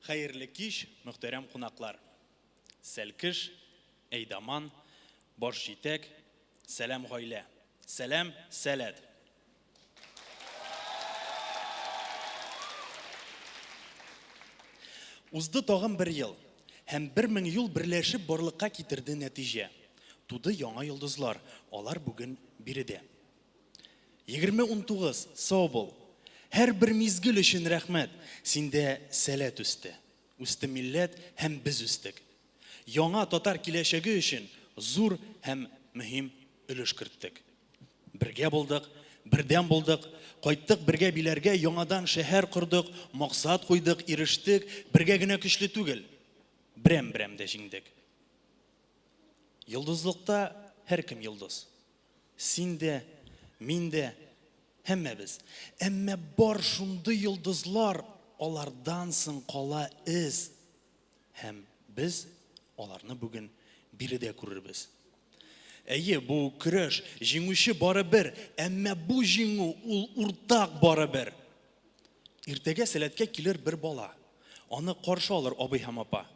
Хәерле кич, мөхтәрәм кунаклар! Сәлкеш, әйдаман, баш җитәк, сәлам гаилә, сәлам Сәләт! Узды тагын бер ел, һәм бер мең юл берләшеп барлыкка китерде нәтиҗә. Туды яңа йолдызлар, алар бүген биредә. 20:19, сау бул! Һәрбер мизгел өчен рәхмәт! Синдә сәләт үсте. Үсте милләт һәм без үстек. Яңа татар киләчәге өчен зур һәм мөһим өлеш керттек. Бергә булдык, бердәм булдык, кайттык бергә Биләргә, яңадан шәһәр кордык, максат куйдык, ирештек, бергә генә көчле түгел, берәм-берәм дә җиңдек. Йолдызлыкта һәркем йолдыз. Син дә, мин дә, һәммәбез. Әмма бар шундый йолдызлар, алардан соң кала эз. Һәм без аларны бүген биредә күрербез. Әйе, бу көрәш, җиңүче барыбер, әмма бу җиңү ул уртак барыбер. Иртәгә Сәләткә килер бер бала. Аны каршы алыр абый һәм апа.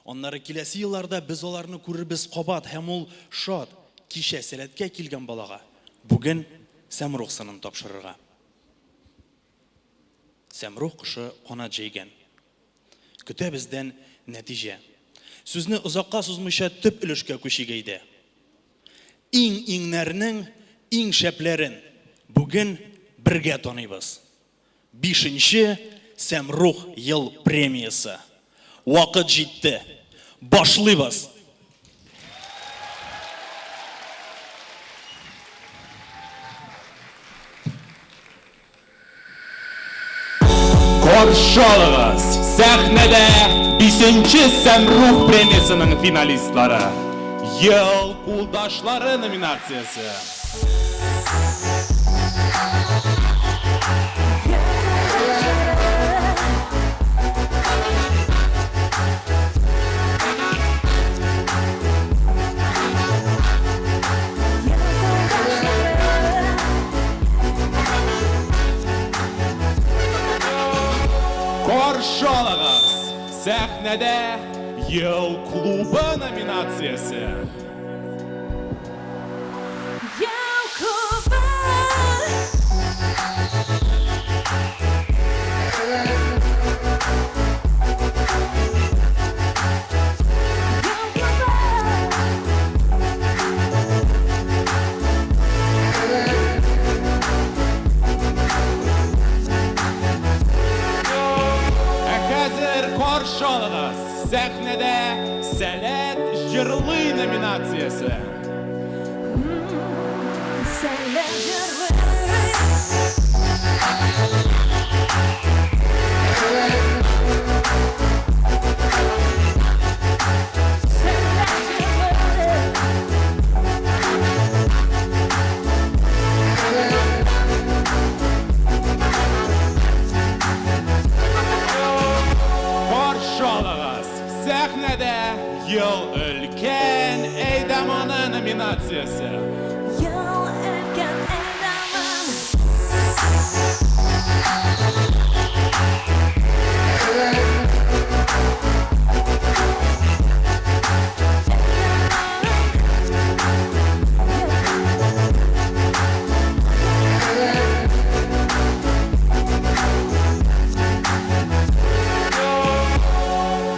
Аннары киләсе елларда без аларны күрербез кабат һәм ул шат, кичә Сәләткә килгән балага бүген Сәмрух сынын тапшырырга. Сәмрух кошы канат җәйгән. Көтә бездән нәтиҗә. Сүзне озакка сузмыйча төп өлешкә күчик әйдә. Иң-иңнәрнең иң шәпләрен бүген бергә таныйбыз. Бишенче Сәмрух ел премиясе. Вакыт җитте. Башлыйбыз! Каршы алыгыз, сәхнәдә бишенче Сәмрух премиясенең финалистлары, Ел кулдашлары номинациясе. Каршы алыгыз, сәхнәдә Ел клубы номинациясе. Ел клубы. Ел клубы. Ә хәзер каршы алыгыз, сәхнәдә Сәләт җырлый номинациясе. Сәләт җырлый. Сәләт җырлый. Каршы алыгыз, сәхнәдә Ел өлкән әйдаманы номинациясе. Ел өлкән әйдаман.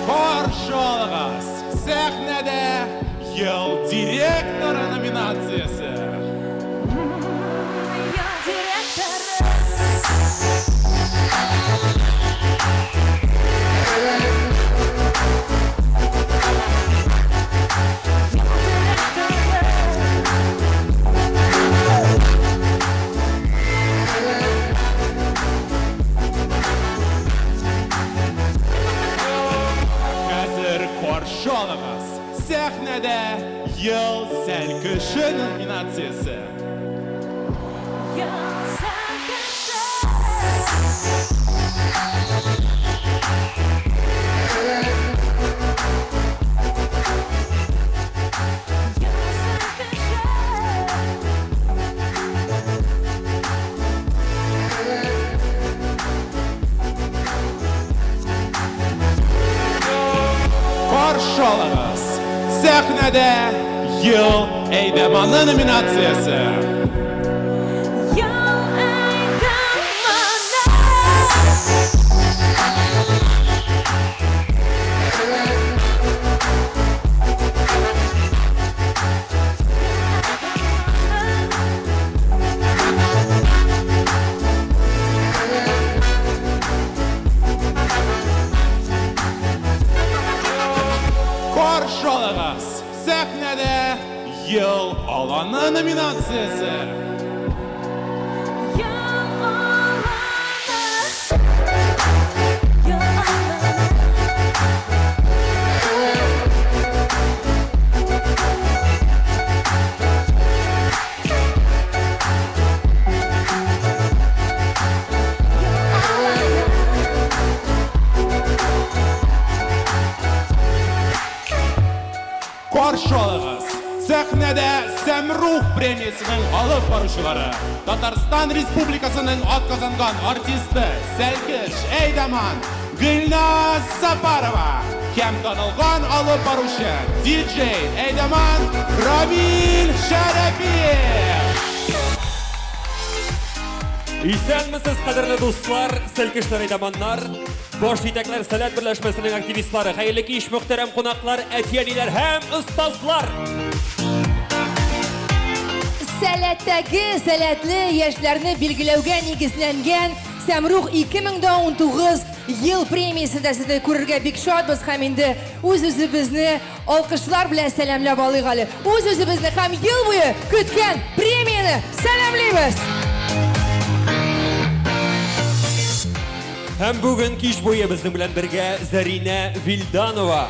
Каршы алыгыз, сәхнәдә Ел директоры номинациясе. Ел директоры. Ел директоры. Хәзер каршы алыгыз, сәхнәдә Ел сәлкеше номинациясе. Ел сәлкеше. Ел сәлкеше. Каршы алыгыз, сәхнәдә Ел әйдәманы номинациясе. Ел әйдәманы. Каршы алыгыз, сәхнәдә Ел аланы номинациясе. Ел аланы. Ел аланы. Каршы алыгыз, сәхнәдә Сәмрух премиясенең алып баручылары, Татарстан Республикасының атказанган артисты Сәлкеш Әйдаман Гөлназ Сапарова һәм танылган алып баручы диджей Әйдаман Рамил Шәрәпиев. Исәнмесез, кадерле дуслар, сәлкешләр, әйдаманнар, баш җитәкләр Сәләт берләшмәсенең активистлары, хәерле кич, мөхтәрәм кунаклар, әти-әниләр һәм остазлар! Сәләттәге сәләтле яшьләрне билгеләүгә нигезләнгән Сәмрух 2019 ел премиясендә сезне күрергә бик шатбыз һәм инде үз-үзебезне алкышлар белән сәламләп алыйк әле. Үз-үзебезне һәм ел буе көткән премияне сәламлибез! Һәм бүген кич буе безнең белән бергә Зәринә Вилданова,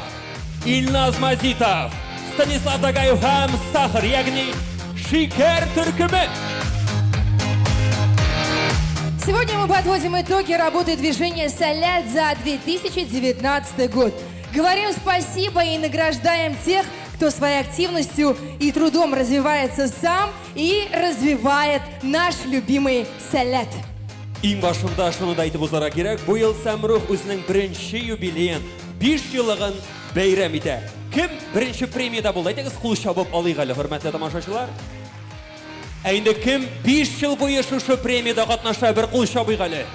Илназ Мазитов, Станислав Дагаев һәм Сахар, ягъни Шикәр төркеме. Сегодня мы подводим итоги работы движения «Сәләт» за 2019 год. Говорим спасибо и награждаем тех, кто своей активностью и трудом развивается сам и развивает наш любимый «Сәләт». Иң башында шуны да әйтеп узарга кирәк, бу ел Сәмрух үзенең беренче юбилеен, 5 еллыгын бәйрәм итә. Кем беренче премиядә булды? Әйдәгез, кул чабып алыйк әле, хөрмәтле тамашачылар. Ә инде кем 5 ел буе шушы премиядә катнаша, бер кул чабыйк әле.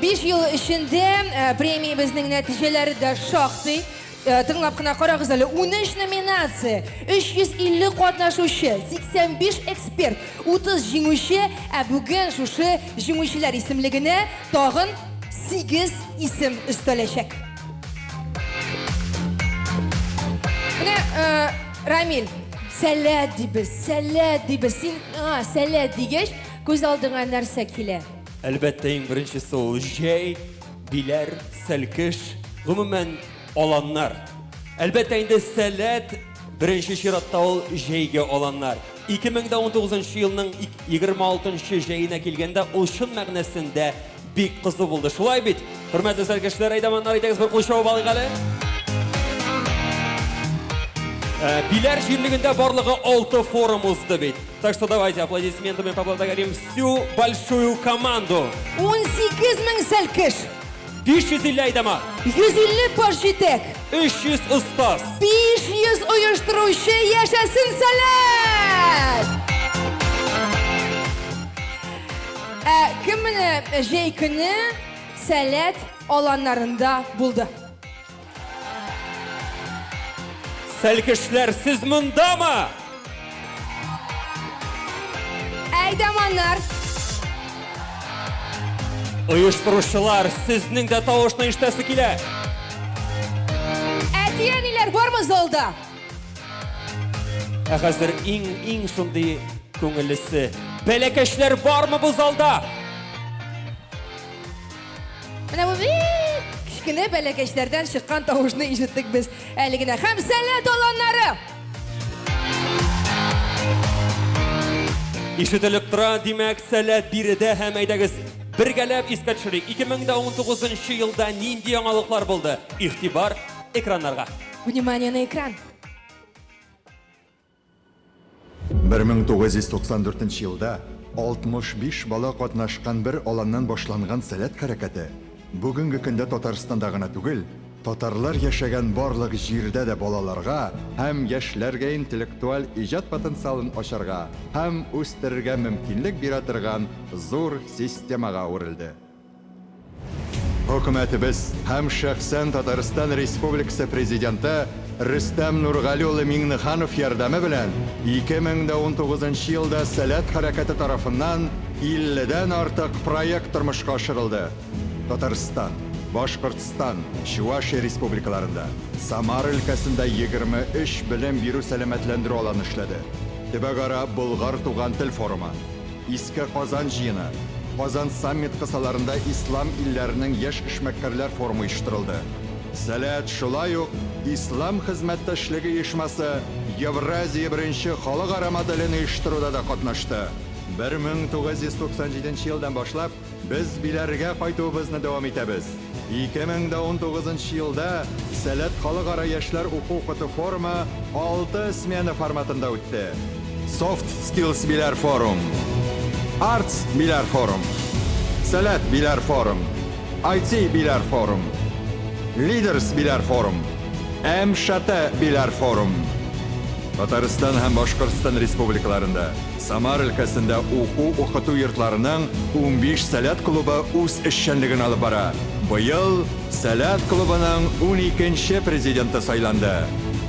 5 ел эчендә премиябезнең нәтиҗәләре дә шактый. Тыңлап кына карагыз әле, 13 номинация, 350 катнашучы, 85 эксперт, 30 җиңүче, ә бүген шушы җиңүчеләр исемлегенә тагын 8 исем өстәләчәк. Менә, Рамил, Сәләт дибез, Сәләт дибез. Син, Сәләт дигәч, күз алдыңа нәрсә килә? Әлбәттә, иң беренчесе ул җәй, Биләр, Сәлкеш, гомумән, аланнар. Әлбәттә инде Сәләт беренче чиратта ул җәйге аланнар. 2019 елның 26 җәенә килгәндә ул чын мәгънәсендә бик кызу булды. Шулай бит? Хөрмәтле сәлкешләр, әйдаманнар, әйдәгез бер кул чабып алыйк әле. Биләр җирлегендә барлыгы 6 форум узды бит. Так что давайте аплодисментами поблагодарим всю большую команду. 18 мең сәлкеш. 550 әйдаман. 150 баш җитәк. 300 остаз. 500 оештыручы, яшәсен Сәләт! Ә кем менә җәй көне Сәләт аланнарында булды? Сәлкешләр, сез мондамы? Әйдаманнар! Оештыручылар, сезнең дә тавышны ишетәсе килә. Әти-әниләр бармы залда? Ә хәзер иң-иң шундый күңеллесе. Бәләкәчләр бармы бу залда? Менә бу бик кечкенә бәләкәчләрдән чыккан тавышны ишеттек без әле генә. Һәм Сәләт аланнары! Ишетелеп тора, димәк, Сәләт биредә һәм әйдәгез бергәләп искә төшерик. 2019 елда нинди яңалыклар булды? Игътибар экраннарга. Внимание на экран. 1994 елда 65 бала катнашкан бер аланнан башланган Сәләт хәрәкәте бүгенге көндә Татарстанда гына түгел, татарлар яшәгән барлык җирдә дә балаларга һәм яшьләргә интеллектуаль иҗат потенциалын ачарга һәм үстерергә мөмкинлек бирә торган зур системага әверелде. Хөкүмәтебез һәм шәхсән Татарстан Республикасы Президенты Рөстәм Нургали улы Миңнеханов ярдәме белән 2019 елда Сәләт хәрәкәте тарафыннан 50 дән артык проект тормышка ашырылды. Татарстан, Башкортстан, Чувашия республикаларында, Самара өлкәсендә 23 белем бирү-сәламәтләндерү аланы эшләде. Төбәкара Болгар туган тел форумы, Иске Казан җыены, Казан саммит кысаларында Ислам илләренең яшь эшмәкәрләр форумы оештырылды. Сәләт шулай ук Ислам хезмәттәшлеге оешмасы Евразия беренче халыкара моделен оештыруда да катнашты. 1997 елдан башлап Без Биләргә кайтуыбызны дәвам итәбез. 2019 елда Сәләт халыкара яшьләр уку-укыту форумы алты смена форматында үтте. Soft Skills Биләр форум, Arts Биләр форум, Сәләт Биләр форум, IT Биләр форум, Leaders Биләр форум, МШТ Биләр форум. Татарстан һәм Башкортстан республикаларында, Самар өлкәсендә уку-укыту йортларының 15 Сәләт клубы үз эшчәнлеген алып бара. Быел Сәләт клубының уникенче президенты сайланды.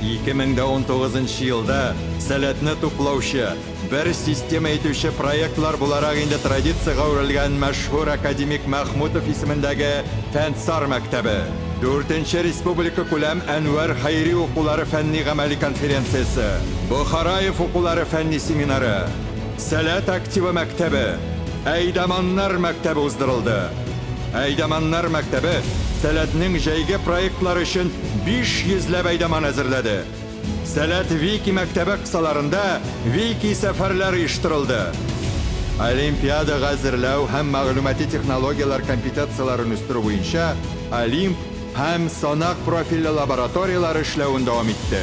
2019 елда Сәләтне туплаучы, бер система итүче проектлар буларак инде традициягә әверелгән мәшһүр академик Мәхмүтов исемендәге Фәнсар мәктәбе, Дүртенче республикакүләм Әнвәр Хәйри укулары фәнни-гамәли конференциясе, Бохараев укулары фәнни семинары, Сәләт активы мәктәбе, Әйдаманнар мәктәбе уздырылды. Әйдаманнар мәктәбе Сәләтнең җәйге проектлары өчен 500 ләп әйдаман әзерләде. Сәләт Вики мәктәбе кысаларында Вики сәфәрләр оештырылды. Олимпиадага әзерләү һәм мәгълүмати технологияләр компетенцияләрен үстерү буенча Олимп һәм Санак профильле лабораторияләре эшләвен дәвам итте.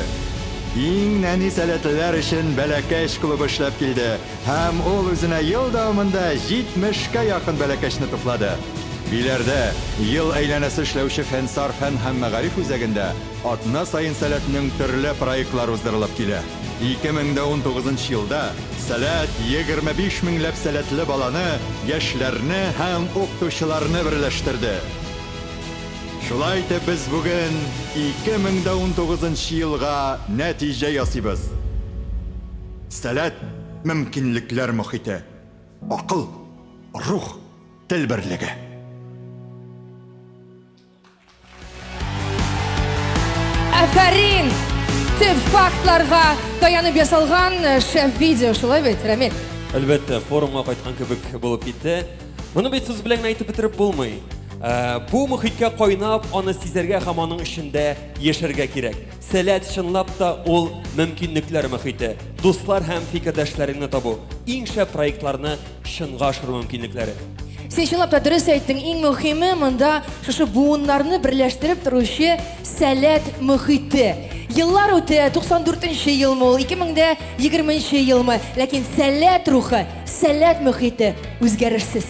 Иң нәни сәләтлеләр өчен Бәләкәч клубы эшләп килде һәм ул үзенә ел дәвамында 70 кә якын бәләкәчне туплады. Биләрдә ел әйләнәсе эшләүче Фәнсар фән һәм мәгариф үзәгендә Атна саен Сәләтнең төрле проектлары уздырылып килә. 2019 елда Сәләт 25 меңләп сәләтле баланы, яшьләрне һәм укытучыларны берләштерде. Шулай итеп, без бүген 2019 елга нәтиҗә ясыйбыз. Сәләт, мөмкинлекләр мохите, акыл, рух, тел берлеге. Афәрин! Төп фактларга таянып ясалган э, шәп видео, шулай бит, Рамил? Әлбәттә, форумга кайткан кебек булып китте. Моны бит сүз белән генә әйтеп бетереп булмый. Э, бу мохиткә кайнап, аны сизәргә һәм аның эчендә яшәргә кирәк. Сәләт чынлап та ул мөмкинлекләр мохите, дуслар һәм фикердәшләреңне табу, иң шәп проектларны чынга ашыру мөмкинлекләре. Син чынлап та дөрес әйттең. Иң мөһиме монда шушы буыннарны берләштереп торучы сәләт мөхите. Еллар үтә, 94 нче елмы ул, 2020 нче елмы, ләкин сәләт рухы, сәләт мөхите үзгәрешсез.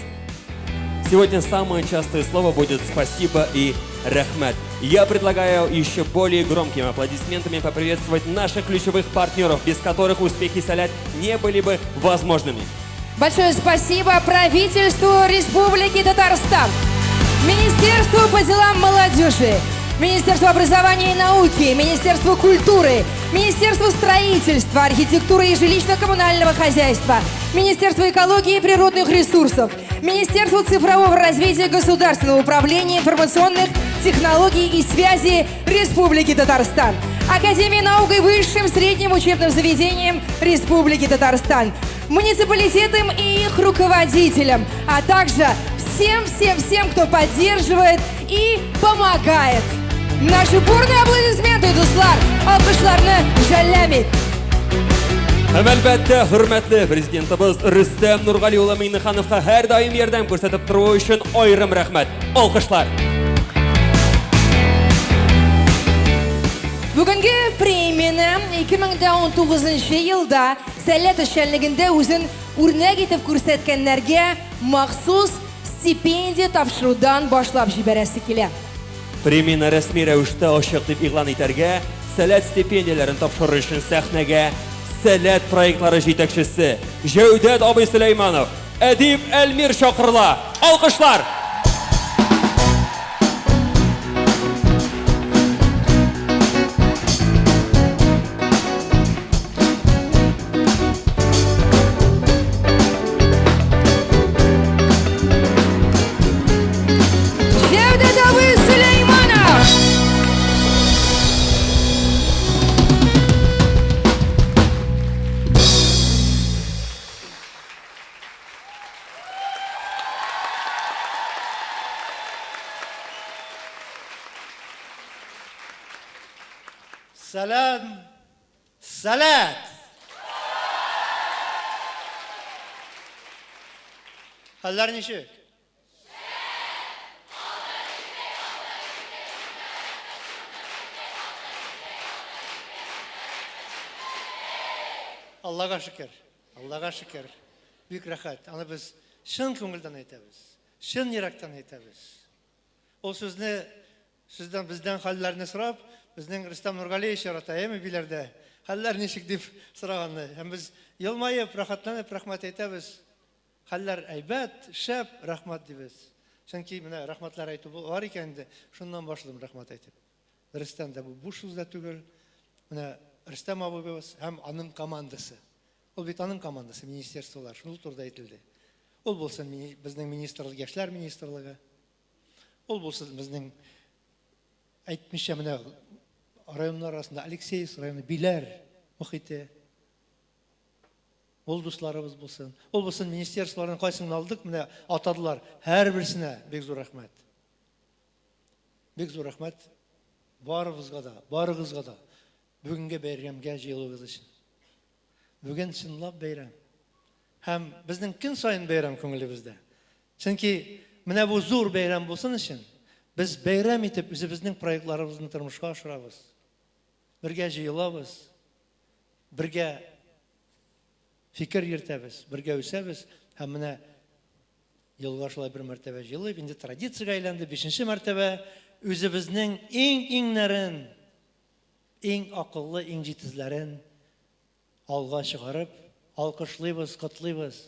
Сегодня самое частое слово будет «спасибо» и «рәхмәт». Я предлагаю еще более громкими аплодисментами поприветствовать наших ключевых партнеров, без которых успехи «Сәләт» не были бы возможными. Большое спасибо правительству Республики Татарстан, Министерству по делам молодежи, Министерству образования и науки, Министерству культуры, Министерству строительства, архитектуры и жилищно-коммунального хозяйства, Министерству экологии и природных ресурсов, Министерству цифрового развития государственного управления информационных технологий и связи Республики Татарстан, Академии наук и высшим средним учебным заведениям Республики Татарстан, муниципалитетам и их руководителям, а также всем-всем-всем, кто поддерживает и помогает. Наши бурные аплодисменты, дуслар, алкышларны жәлләмик. Һәм әлбәттә, хөрмәтле президентыбыз Рөстәм Нургали улы Миңнехановка һәрдаим ярдәм күрсәтеп торуы өчен аерым рәхмәт. Алкышлар. Бүгенге премияне 2019 елда Сәләт эшчәнлегендә үзен үрнәк итеп күрсәткәннәргә махсус стипендия тапшырудан башлап җибәрәсе килә. Премияне рәсми рәвештә ачык дип игълан итәргә Сәләт стипендияләрен тапшырыр өчен сәхнәгә Сәләт проектлары җитәкчесе Җәүдәт абый Сөләйманов, Әдип Әлмир чакырыла. Алкышлар! Җәүдәт абый Сөләйманов! Сәлам, Сәләт! Хәлләр ничек? Аллага шөкер. Аллага шөкер. Бик рәхәт. Аны без чын күңелдән әйтәбез. Чын йөрәктән әйтәбез. Ул сүзне сездән бездән хәлләрне сорап, безнең Рөстәм Нургалиевич ярата, әйеме, Биләрдә? Хәлләр ничек дип сораганны. Һәм без елмаеп, рәхәтләнеп рәхмәт әйтәбез. Хәлләр әйбәт, шәп, рәхмәт дибез. Чөнки менә рәхмәтләр әйтү бар икән инде, шуннан башлыйм рәхмәт әйтеп. Дөрестән дә бу буш сүз дә түгел. Менә Рөстәм абыебыз һәм аның командасы. Ул бит аның командасы, министерстволар, шул турыда әйтелде. Ул булсын безнең министрлык, яшьләр министрлыгы. Ул булсын безнең әйтмичә менә районнар арасында Алексеевск районы, Биләр мохите. Ул дусларыбыз булсын. Ул булсын министерстволарның кайсысын алдык, менә атадылар. Һәрберсенә бик зур рәхмәт. Бик зур рәхмәт барыбызга да, барыгызга да бүгенге бәйрәмгә җыелуыгыз өчен. Бүген чынлап бәйрәм. Һәм безнең көн саен бәйрәм күңелебездә. Чөнки менә бу зур бәйрәм булсын өчен без бәйрәм итеп үзебезнең проектларыбызны тормышка ашырабыз. Бергә җыелабыз. Бергә фикер йөртәбез, бергә үсәбез һәм менә елга шулай бер мәртәбә җыелып, инде традициягә әйләнде, бишенче мәртәбә үзебезнең иң-иңнәрен, иң акыллы, иң җитезләрен алга чыгарып, алкышлыйбыз, котлыйбыз.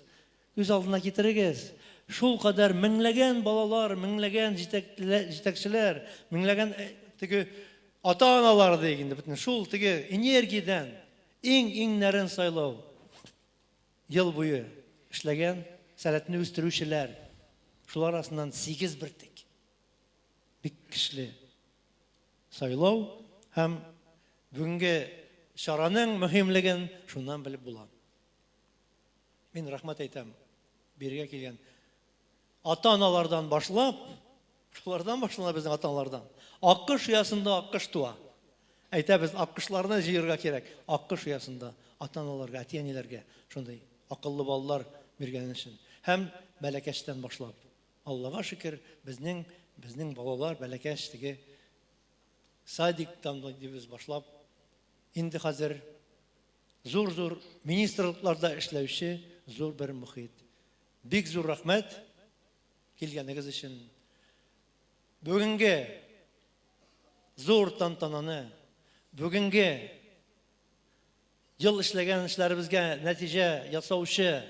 Күз алдына китерегез, шулкадәр меңләгән балалар, меңләгән җитәкчеләр, меңләгән теге ата-аналар диек инде, бөтен шул теге энергиядән иң-иңнәрен сайлау, ел буе эшләгән сәләтне үстерүчеләр, шулар арасыннан 8 бөртек. Бик көчле сайлау һәм бүгенге чараның мөһимлеген шуннан белеп була. Мин рәхмәт әйтәм бирегә килгән ата-аналардан башлап, шулардан башлана безнең ата-аналардан. Аккош оясында аккош туа. Әйтәбез, аккошларны җыерга кирәк. Аккош оясында ата-аналарга, әти-әниләргә шундый акыллы балалар биргән өчен. Һәм бәләкәчтән башлап. Аллага шөкер, безнең безнең балалар бәләкәч теге садиктан дибез башлап, инде хәзер Зур-зур министрлыкларда эшләүче зур бер мохит. Бик зур рәхмәт килгәнегез өчен. Бүгенге зур тантананы, бүгенге ел эшләгән эшләребезгә нәтиҗә ясаучы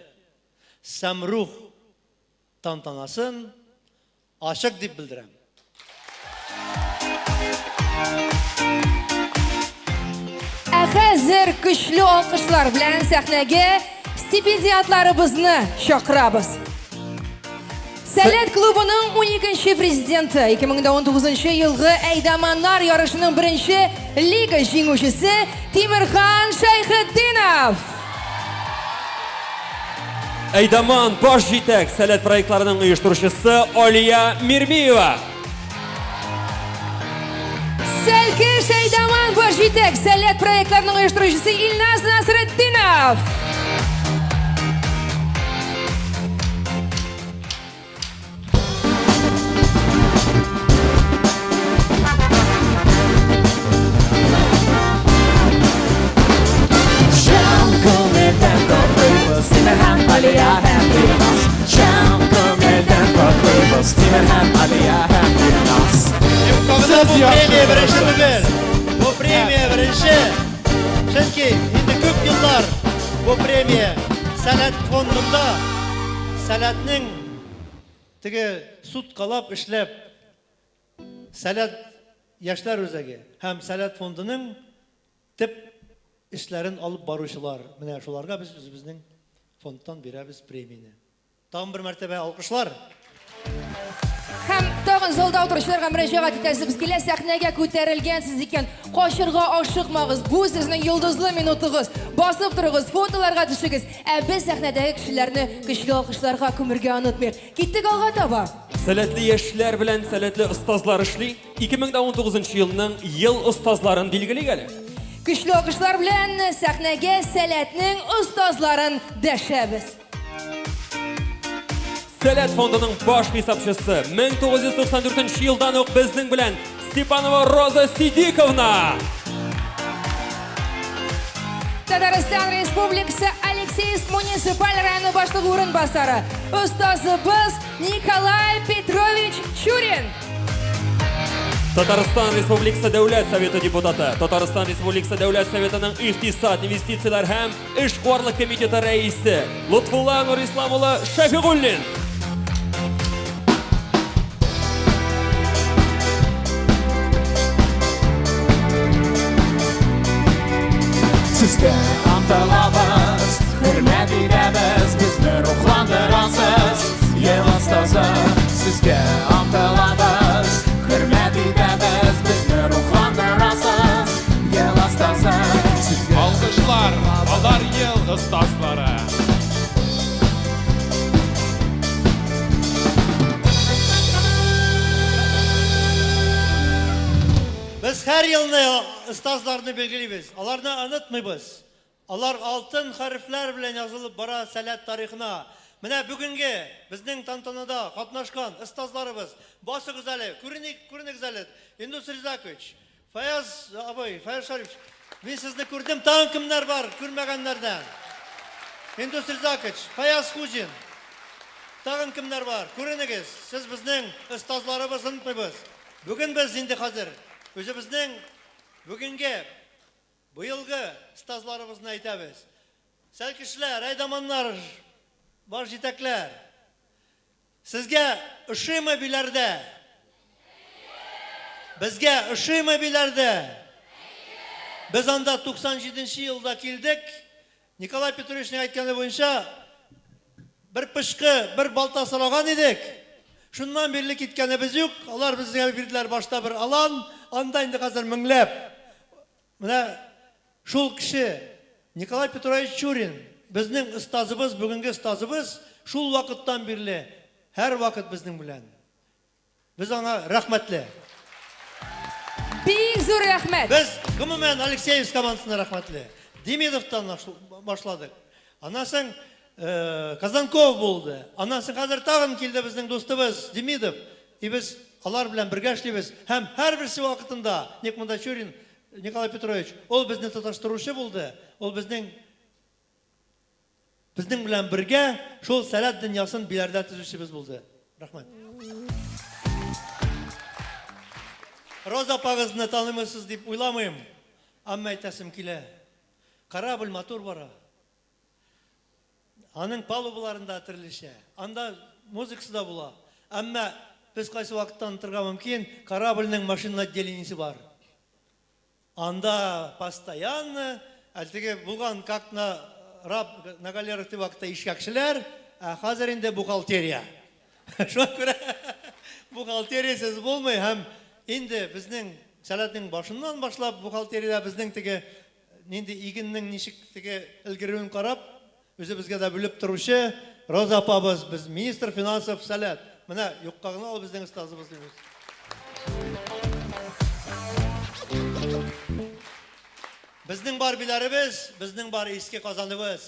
Сәмрух тантанасын ачык дип белдерәм. Ә хәзер көчле алкышлар белән сәхнәгә стипендиатларыбызны чакырабыз. Сәләт клубының 12 президенты, 2019 елгы әйдаманнар ярышының беренче лига җиңүчесе Тимерхан Шәйхетдинов. Әйдаман баш җитәк Сәләт проектларының оештыручысы Алия Мирмиева. Сәлкеш Әйдаман баш җитәк Сәләт проектларының оештыручысы Илназ Насретдинов. Сез бу яхшы премия беренче тырыштыгыз. түгел. Бу премия беренче. Чөнки инде күп еллар бу премия Сәләт фондында Сәләтнең теге суткалап эшләп Сәләт яшьләр үзәге һәм Сәләт фондының төп эшләрен алып баручылар. Менә шуларга без үзебезнең фондтан бирәбез премияне. Тагын бер мәртәбә алкышлар. Һәм тагын залда утыручыларга мөрәҗәгать итәсебез килә, сәхнәгә күтәрелгәнсез икән, качырга ашыкмагыз. Бу сезнең йолдызлы минутыгыз. Басып торыгыз, фотоларга төшегез. Ә без сәхнәдәге кешеләрне көчле алкышларга күмергә онытмыйк. Киттек алга таба. Сәләтле яшьләр белән сәләтле остазлар эшли. 2019 елның ел остазларын билгелик әле. Көчле алкышлар белән сәхнәгә Сәләтнең остазларын дәшәбез. Сәләт фондының баш хисапчысы 1994 елдан ук безнең белән Степанова Роза Сидиковна. Татарстан Республикасы Алексеевск муниципаль районы башлыгы урынбасары, остазыбыз Николай Петрович Чурин. Татарстан Республикасы Дәүләт Советы депутаты, Татарстан Республикасы Дәүләт Советының икътисад, инвестицияләр һәм эшкуарлык комитеты рәисе Лотфулла Нурислам улы Шәфигуллин. Сезгә омтылабыз, хөрмәт итәбез, безне рухландырасыз, ел остазы. Сезгә омтылабыз, хөрмәт итәбез, безне рухландырасыз, ел остазы. Сезгә Алкышлар, алар ел остазлары. Без һәр елны остазларны билгелибез. Аларны онытмыйбыз. Алар алтын хәрефләр белән язылып бара Сәләт тарихына. Менә бүгенге безнең тантанада катнашкан остазларыбыз. Басыгыз әле, күреник, күренегез әле. Индус Ризакович, Фаяз абый, Фаяз Шарипович, мин сезне күрдем, тагын кемнәр бар күрмәгәннәрдән? Индус Ризакович, Фаяз Хуҗин. Тагын кемнәр бар? Күренегез, сез безнең остазларыбыз, онытмыйбыз. Бүген без инде хәзер үзебезнең бүгенге, быелгы остазларыбызны әйтәбез. Сәлкешләр, әйдаманнар, баш җитәкләр. Сезгә ошыймы Биләрдә? Безгә ошыймы Биләрдә? Без анда 97 елда килдек. Николай Петровичның әйткәне буенча, бер пычкы, бер балта сораган идек. Шуннан бирле киткәнебез юк. Алар безгә бирделәр башта бер алан, анда инде хәзер меңләп. Менә шул кеше, Николай Петрович Чурин, безнең остазыбыз, бүгенге остазыбыз, шул вакыттан бирле һәрвакыт безнең белән. Без аңа рәхмәтле. Бик зур рәхмәт. Без, гомумән, Алексеевск командасына рәхмәтле. Демидовтан башладык. Аннан соң Казанков булды. Аннан соң хәзер тагын килде безнең дустыбыз Демидов. И без алар белән бергә эшлибез. Һәм һәрберсе вакытында, ник монда Чурин Николай Петрович, ул безне тоташтыручы булды. Ул безнең безнең белән бергә шул Сәләт дөньясын Биләрдә төзүчебез булды. Рәхмәт. Роза апагызны танымыйсыз дип уйламыйм. Әмма әйтәсем килә. Корабль матур бара. Аның палубаларында төрлечә. Анда музыкасы да була. Әмма без кайсы вакытта онытырга мөмкин, корабльнең машина отделениесе бар. Анда постоянно, әле теге булган как на раб на галерах дип вакытта ишкәкчеләр, ә хәзер инде бухгалтерия. Шуңа күрә бухгалтериясез булмый һәм инде безнең Сәләтнең башыннан башлап бухгалтериядә безнең теге нинди игеннең ничек теге өлгерүен карап, үзебезгә дә бүлеп торучы Роза апабыз, без министр финансов Сәләт. Менә юкка гына ул безнең остазыбыз дибез. Безнең бар Биләребез, безнең бар Иске Казаныбыз.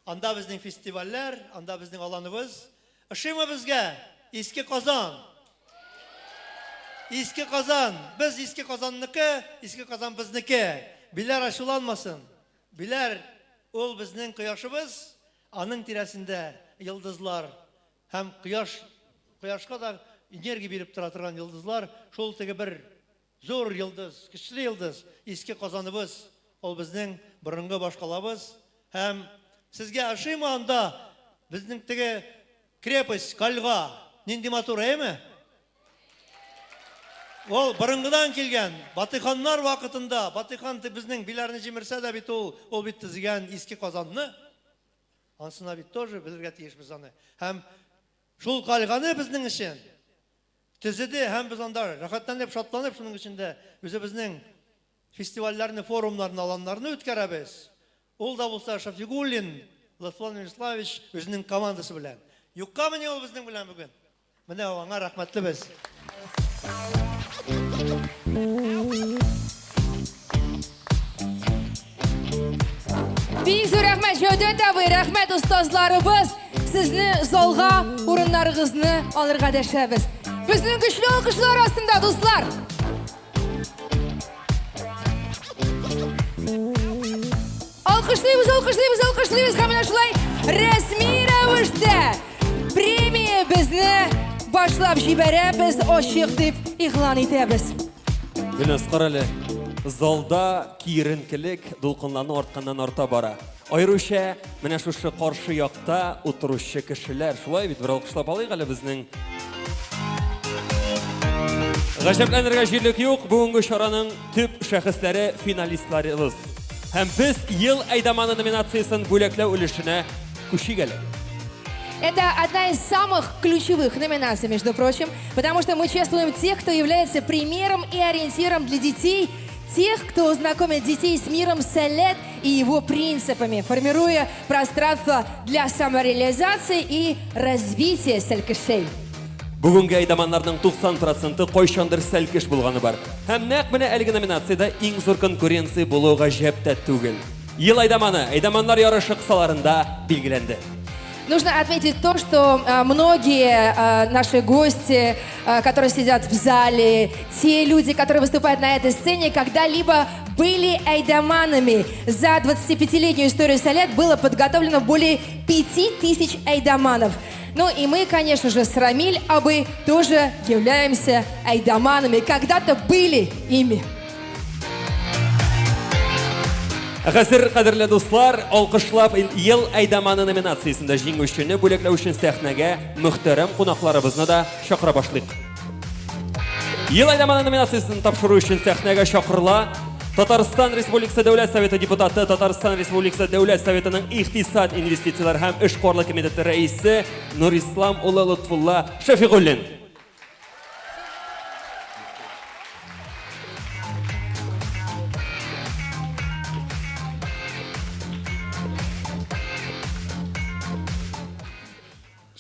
Анда безнең фестивальләр, анда безнең аланыбыз. Ошыймы безгә Иске Казан? Иске Казан, без Иске Казанныкы, Иске Казан безнеке. Биләр ачуланмасын. Биләр ул безнең кояшыбыз, аның тирәсендә йолдызлар һәм кояш, кояшка да энергия биреп тора торган йолдызлар, шул теге бер зур йолдыз, көчле йолдыз, Иске Казаныбыз, ул безнең борынгы башкалабыз. Һәм сезгә ошыймы анда безнең теге крепость, кальга, нинди матур, әйеме? Ул борынгыдан килгән, Батыйханнар вакытында, Батыйхан безнең Биләрне җимерсә дә бит ул, ул бит төзегән Иске Казанны. Ансына бит тоже белергә тиешбез аны. Һәм шул кальганы безнең өчен төзеде һәм без анда рәхәтләнеп, шатланып шуның эчендә үзебезнең фестивальләрне, форумнарны, аланнарны үткәрәбез. Ул да булса Шафигуллин Лотфулла Мирославович үзенең командасы белән. Юккамыни ул безнең белән бүген? Менә аңа рәхмәтле без. Бик зур рәхмәт, Җәүдәт абый, рәхмәт остазларыбыз. Сезне залга урыннарыгызны алырга дәшәбез. Безнең көчле алкышлар астында, дуслар! Алкышлыйбыз, алкышлыйбыз, алкышлыйбыз һәм менә шулай рәсми рәвештә премия безне башлап җибәрәбез, ачык дип игълан итәбез. Гөлназ, карале, залда киеренкелек, дулкынлану артканнан арта бара. Аеруча менә шушы каршы якта утыручы кешеләр. Шулай бит, бер алкышлап алыйк әле безнең. Гаҗәпләнергә җирлек юк, бүгенге чараның төп шәхесләре финалистларыбыз. Һәм без ел әйдаманы номинациясен бүләкләү өлешенә күчик әле. Это одна из самых ключевых номинаций, между прочим, потому что мы чествуем тех, кто является примером и ориентиром для детей, тех, кто знакомит детей с миром Сэлэт и его принципами, формируя пространство для самореализации и развития сәлкешей. Бүгенге әйдаманнарның 90 проценты кайчандыр сәлкеш булганы бар. Һәм нәкъ менә әлеге номинациядә иң зур конкуренция булу гаҗәп тә түгел. Ел әйдаманы әйдаманнар ярышы кысаларында билгеләнде. Нужно отметить то, что многие наши гости, которые сидят в зале, те люди, которые выступают на этой сцене, когда-либо были айдаманами. За 25-летнюю историю Сэлэт было подготовлено более 5000 айдаманов. Ну и мы, конечно же, с Рамиль абый тоже являемся айдаманами. Когда-то были ими. Ә хәзер, кадерле дуслар, алкышлап ел әйдаманы номинациясендә җиңүчене бүләкләү өчен сәхнәгә мөхтәрәм кунакларыбызны да чакыра башлыйк. Ел әйдаманы номинациясен тапшыру өчен сәхнәгә чакырыла Татарстан Республикасы Дәүләт Советы депутаты, Татарстан Республикасы Дәүләт Советының икътисад, инвестицияләр һәм эшкуарлык комитеты рәисе Нурислам улы Лотфулла Шәфигуллин.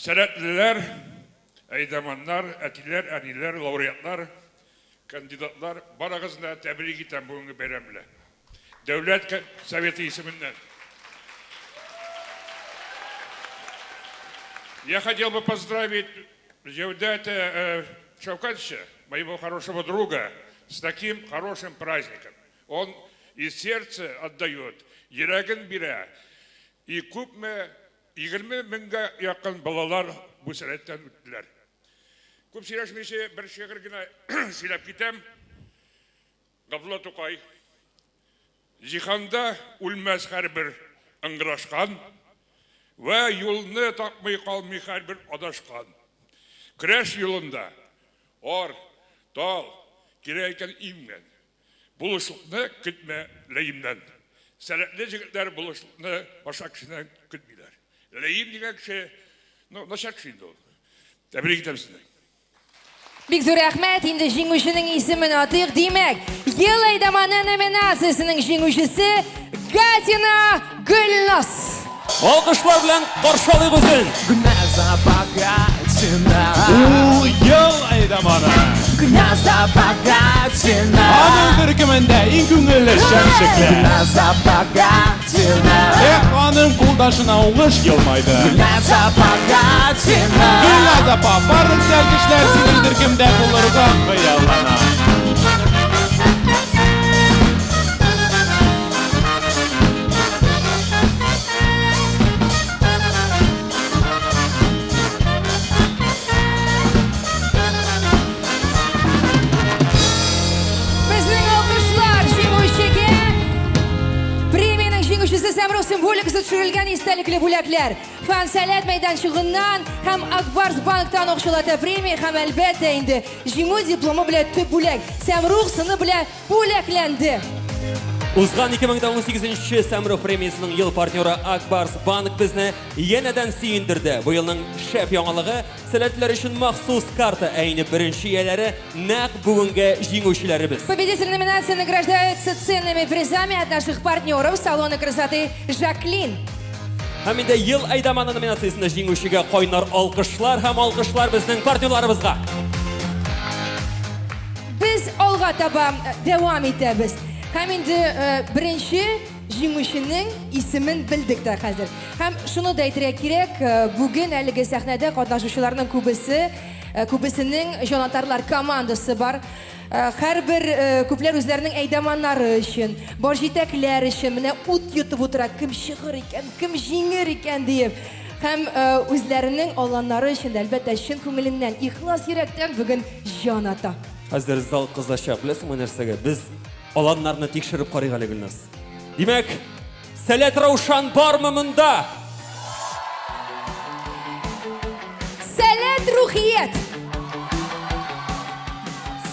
Сәләтлеләр, әйдаманнар, әтиләр, әниләр, лауреатлар, кандидатлар, барыгызны да тәбрик итәм бүгенге бәйрәм белән. Дәүләт Советы исеменнән. Я хотел бы поздравить Джевдета Шавкатовича, моего хорошего друга, с таким хорошим праздником. Он и сердце отдает, йөрәген бирә, и күпме 20 меңгә якын балалар бу сәләттән үттеләр. Күп сөйләшмичә бер шигырь генә сөйләп китәм. Габдулла Тукай. Җиһанда үлмәс һәрбер ыңгырашкан вә юлны тапмый калмый һәрбер адашкан. Көрәш юлында ар, тал, кирәк икән имгән. Булышлыкны көтмә ләимнән. Сәләтле җегетләр булышлыкны башка кешедән көтмиләр. Ләим дигән кеше, ну, начар кеше инде ул. Тәбрик итәм сезне. Бик зур рәхмәт. Инде җиңүченең исемен атыйк. Димәк, Ел әйдаманы номинациясенең җиңүчесе Гатина Гөлназ. Алкышлар белән каршы алыйк үзен. Гөлназ апа Гатина. Ул ел әйдаманы. Гөлназ апа Гатина. Аның төркемендә иң күңелле шәмчекләр. Гөлназ апа Гатина. Эх, аның кулдашына уңыш елмайды. Гөлназ апа Гатина. Гөлназ апа, барлык сәлкешләр синең төркемдә булырга хыяллана. символикасы төшерелгән истәлекле бүләкләр. Фан Сәләт мәйданчыгыннан һәм Акбарс банктан акчалата премия һәм әлбәттә инде җиңү дипломы белән төп бүләк Сәмрух сыны белән бүләкләнде. Узган 2018 Сәмрух премиясенең ел партнеры Акбарс банк безне янәдән сөендерде. Бу елның шәп яңалыгы сәләтләр өчен махсус карта, ә инде беренче ияләре нәкъ бүгенге җиңүчеләребез. Победитель номинации награждается ценными призами от наших партнеров салона красоты «Жаклин». Һәм инде ел әйдаманы номинациясендә җиңүчегә кайнар алкышлар һәм алкышлар безнең партнерларыбызга. Без алга таба дәвам итәбез. Һәм инде беренче җиңүченең исемен белдек тә хәзер. Һәм шуны да әйтергә кирәк, бүген әлеге сәхнәдә катнашучыларның күбесе, күбесенең җанатарлар командасы бар. Һәрбер күпләр үзләренең әйдаманнары өчен, бар җитәкләр өчен менә ут йотып утыра, кем чыгыр икән, кем җиңер икән диеп. Һәм үзләренең аланнары өчен дә, әлбәттә, чын күңеленнән, ихлас йөрәктән бүген җан ата. Хәзер зал кызачак, беләсеңме нәрсәгә? Без аланнарны тикшереп карыйк әле, Гөлназ. Димәк, Сәләт Раушан бармы монда? Сәләт Рухият!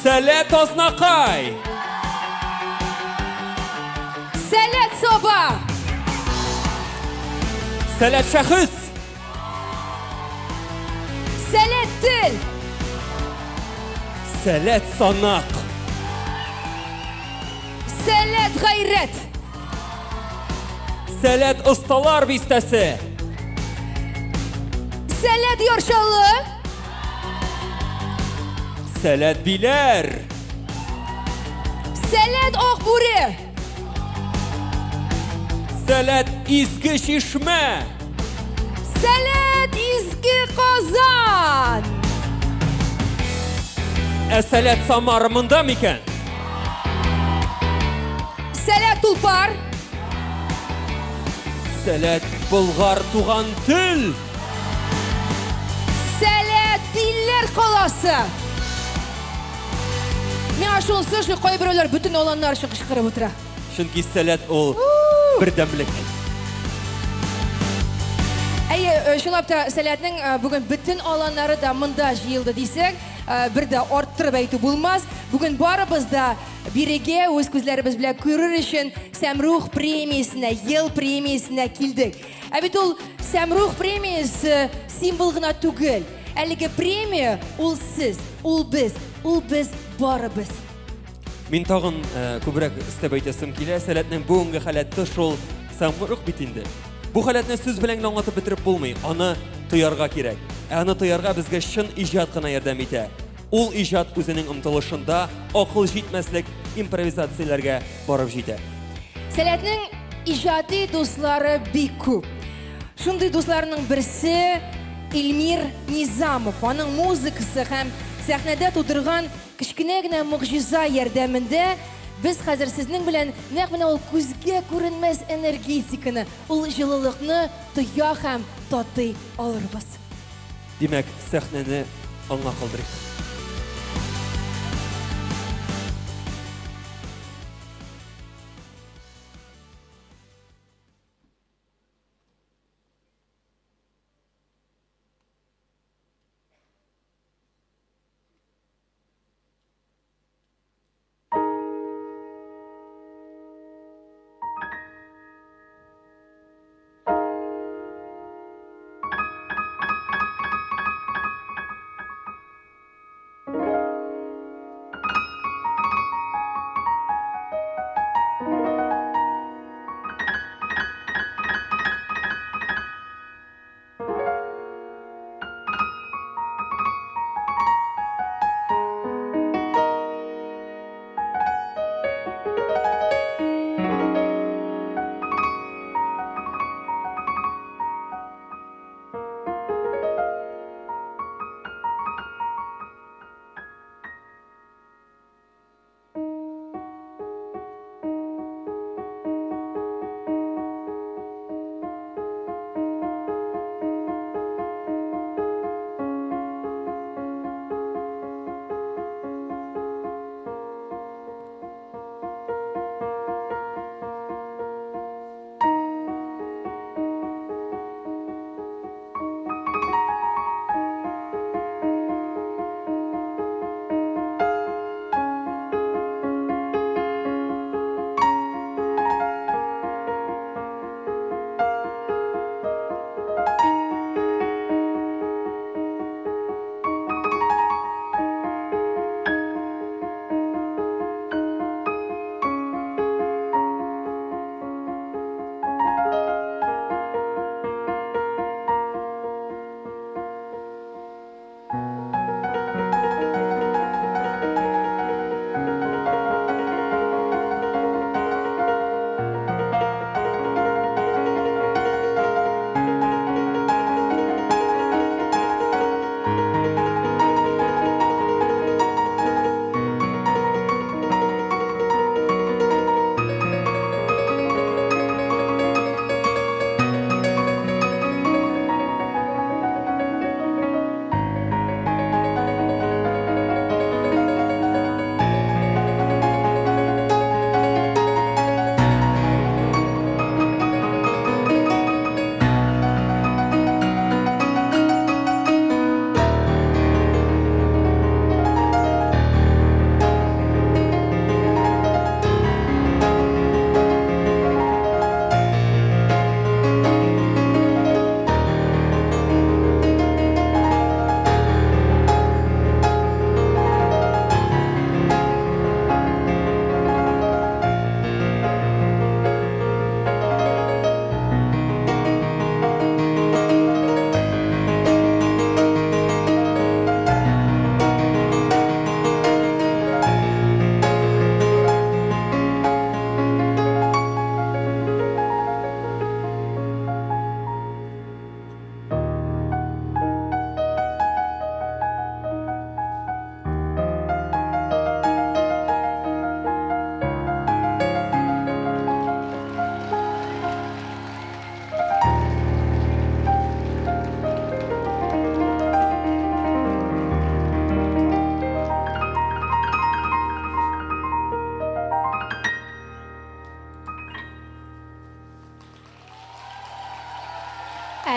Сәләт Азнакай! Сәләт Саба! Сәләт Шәхес! Сәләт Тел! Сәләт Санак! Сәләт Гайрәт! Сәләт Осталар бистәсе! Сәләт Яр Чаллы! Сәләт Биләр! Сәләт Акбүре! Сәләт Изге Чишмә! Сәләт Изге Казан! Ә Сәләт Самара монда микән? Сәләт Тулпар! Сәләт Болгар туган тел! Сәләт Пилләр каласы! Миңа шунысы ошый, кайберәүләр бөтен аланнар өчен кычкырып утыра. Чөнки сәләт ул бердәмлек. Әйе, чынлап та сәләтнең бүген бөтен аланнары да монда җыелды дисәк, бер дә арттырып әйтү булмас. Бүген барыбыз да бирегә үз күзләребез белән күрер өчен Сәмрух премиясенә, ел премиясенә килдек. Ә бит ул Сәмрух премиясе символ гына түгел. Әлеге премия ул сез, ул без, ул без барыбыз. Мин тагын күбрәк өстәп әйтәсем килә, сәләтнең бүгенге халәте шул Сәмрух бит инде. Бу халәтне сүз белән генә аңлатып бетереп булмый, аны тоярга кирәк. Ә аны тоярга безгә чын иҗат кына ярдәм итә. Ул иҗат үзенең омтылышында акыл җитмәслек импровизацияләргә барып җитә. Сәләтнең иҗади дуслары бик күп. Шундый дусларның берсе Илмир Низамов. Аның музыкасы һәм сәхнәдә тудырган кечкенә генә могҗиза ярдәмендә без хәзер сезнең белән нәкъ менә ул күзгә күренмәс энергетиканы, ул җылылыкны тоя һәм татый алырбыз. Димәк, сәхнәне аңа калдырыйк.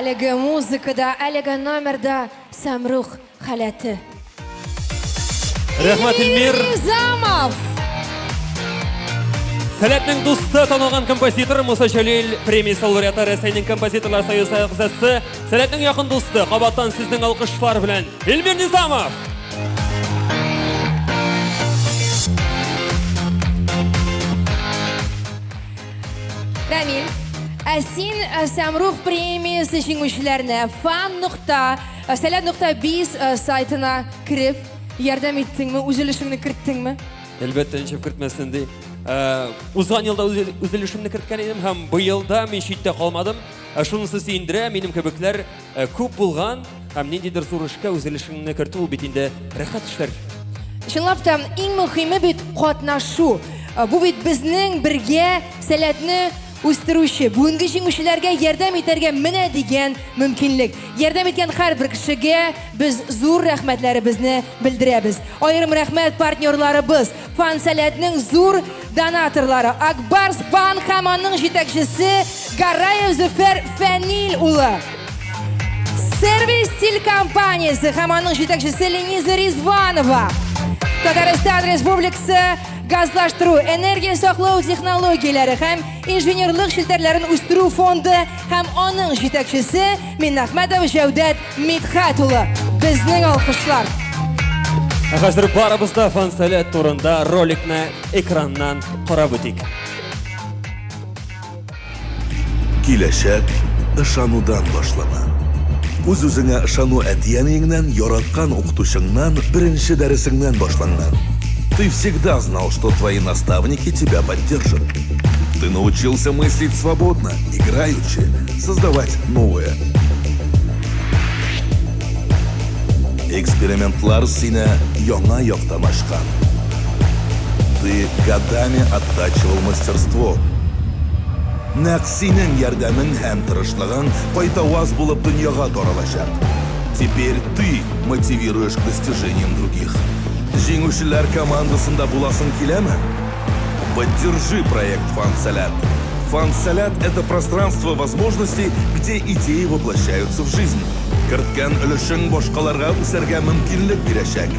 Әлеге музыкада, әлеге номерда Сәмрух халәте. Рәхмәт, Эльмир. Низамов! Сәләтнең дусты танылган композитор Муса Җәлил премиясе лауреаты Рәсәйнең композиторлар союзы әгъзасы Сәләтнең якын дусты кабаттан сезнең алкышлар белән Эльмир Низамов! Рамил, ә син э, Сәмрух премиясе җиңүчеләренә фан нокта э, сәләт нокта биз э, сайтына кереп ярдәм иттеңме, үз өлешеңне керттеңме? Әлбәттә, ничек кертмәсен ди. Узган елда үз өлешемне керткән идем һәм быел да мин читтә калмадым. Шунысы сөендерә, минем кебекләр күп булган һәм ниндидер зур эшкә үз өлешеңне кертү ул бит инде рәхәт эшләр. Чынлап та, иң мөһиме бит катнашу. Бу бит безнең бергә сәләтне үстерүче, бүгенге җиңүчеләргә ярдәм итәргә менә дигән мөмкинлек. Ярдәм иткән һәрбер кешегә без зур рәхмәтләребезне белдерәбез. Аерым рәхмәт партнерларыбыз, Фан Сәләтнең зур донаторлары Ак Барс Банк һәм аның җитәкчесе Гараев Зөфәр Фәнил улы. Сервис Стиль компаниясе һәм аның җитәкчесе Лениза Ризванова. Татарстан Республикасы газлаштыру, энергия саклау технологияләре һәм инженерлык челтәрләрен үстерү фонды һәм аның җитәкчесе Миннәхмәтов Җәүдәт Мидхәт улы. Безнең алкышлар. Ә хәзер барыбыз да Фан-Сәләт турында роликны экраннан карап үтик. Киләчәк ышанудан башлана. Үз-үзеңә ышану әти-әниеңнән, яраткан укытучыңнан, беренче дәресеңнән башланган. Ты всегда знал, что твои наставники тебя поддержат. Ты научился мыслить свободно, играючи, создавать новое. Экспериментлар сине яңа яктан ачкан. Ты годами оттачивал мастерство. Нәкъ синең ярдәмең һәм тырышлыгың кайтаваз булып дөньяга таралачак. Теперь ты мотивируешь к достижениям других. Җиңүчеләр командасында буласың киләме? Поддержи проект Фан-Сәләт. Фан-Сәләт – это пространство возможностей, где идеи воплощаются в жизнь. Керткән өлешең башкаларга үсәргә мөмкинлек бирәчәк.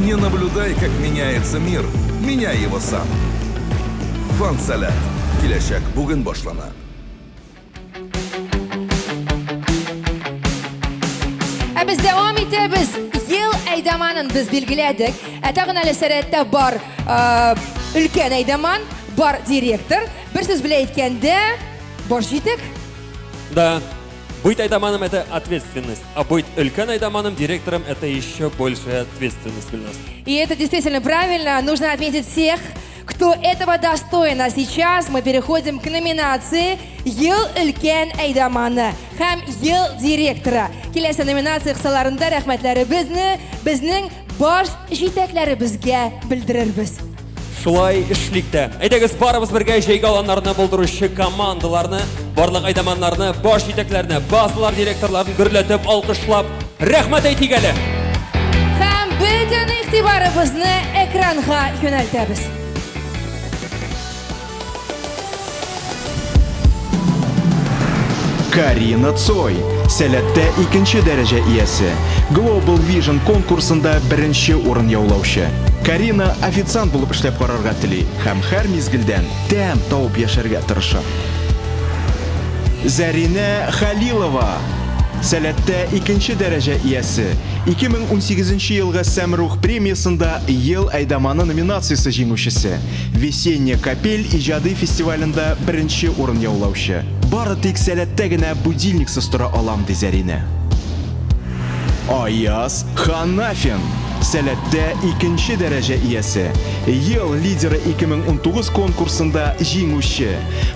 Не наблюдай, как меняется мир, меняй его сам. Фан-Сәләт. Киләчәк бүген башлана. Ә без дәвам итәбез. Ел әйдаманын без билгеләдек. Ә тагын әле сәләттә бар өлкән әйдаман, бар директор. Бер сүз белән әйткәндә, баш җитек. Да. Быть әйдаманом это ответственность, а быть өлкән әйдаманом, директором это еще большая ответственность для нас. И это действительно правильно. Нужно отметить всех, кто этого достоин. А сейчас мы переходим к номинации Ел өлкән әйдаманы һәм Ел директоры. Киләсе номинация кысаларында рәхмәтләребезне безнең баш җитәкләребезгә белдерербез. Шулай эшлик тә. Әйдәгез, барыбыз бергә җәйге аланнарны булдыручы командаларны, барлык әйдаманнарны, баш җитәкләрне, базалар директорларын гөрләтеп, алкышлап, рәхмәт әйтик әле. Һәм бөтен игътибарыбызны экранга юнәлтәбез. Карина Цой, сәләттә икенче дәрәҗә иясе, Global Vision конкурсында беренче урын яулаучы. Карина официант булып эшләп карарга тели һәм һәр мизгелдән тәм табып яшәргә тырыша. Зәринә Хәлилова, сәләттә икенче дәрәҗә иясе, 2018 елгы Сәмрух премиясендә Ел әйдаманы номинациясе җиңүчесе, Весенняя капель иҗади фестивалендә беренче урын яулаучы. Бары тик сәләттә генә будильниксыз тора алам, ди Зәринә. Аяз Ханафин, сәләттә икенче дәрәҗә иясе, Ел лидеры 2019 конкурсында җиңүче.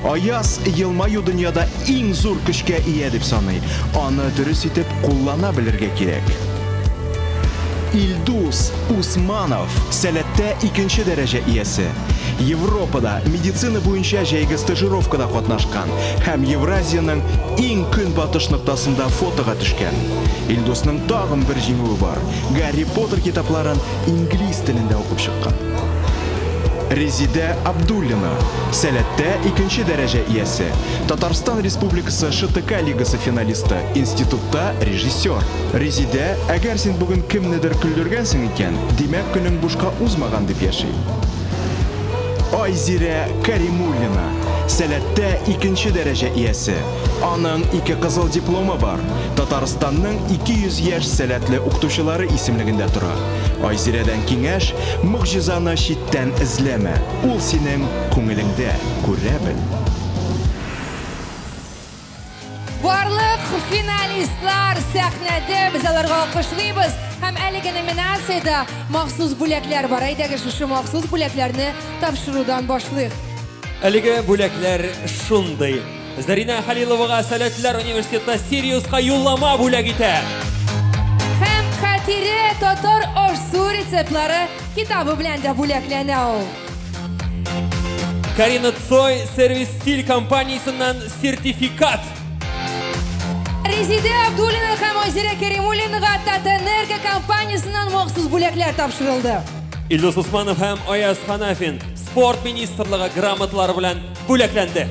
Аяз елмаю дөньяда иң зур көчкә ия дип саный. Аны дөрес итеп куллана белергә кирәк. Илдус Усманов, сәләттә икенче дәрәҗә иясе. Европада медицина буенча җәйге стажировкада катнашкан һәм Евразиянең иң көнбатыш ноктасында фотога төшкән. Илдусның тагын бер җиңүе бар, Гарри Поттер китапларын инглиз телендә укып чыккан. Резидә Абдуллина, Сәләттә икенче дәрәҗә иясе, Татарстан Республикасы ШТК лигасы финалисты, институтта режиссер. Резидә, әгәр син бүген кемнедер көлдергәнсең икән, димәк көнең бушка узмаган дип яши. Айзирә Каримуллина, Сәләттә икенче дәрәҗә иясе. Аның ике кызыл дипломы бар. Татарстанның 200 яшь сәләтле укытучылары исемлегендә тора. Айзирәдән киңәш, могҗизаны читтән эзләмә, ул синең күңелеңдә, күрә бел. Барлык финалистлар сәхнәдә, без аларга алкышлыйбыз. Һәм әлеге номинациядә махсус бүләкләр бар. Әйдәгез шушы махсус бүләкләрне тапшырудан башлыйк. Әлеге бүләкләр шундый. Зарина Халиловага Сәләтләр университеты Сириуска юллама бүләк итә. Һәм Хәтирә татар аш-су рецептлары китабы белән дә бүләкләнә ул. Карина Цой Сервис Стиль компаниясеннән сертификат. Резидә Абдуллина һәм Айзирә Кәримуллинага Татэнерго компаниясеннән махсус бүләкләр тапшырылды. Илдус Усманов һәм Аяз Ханафин спорт министрлыгы грамоталары белән бүләкләнде.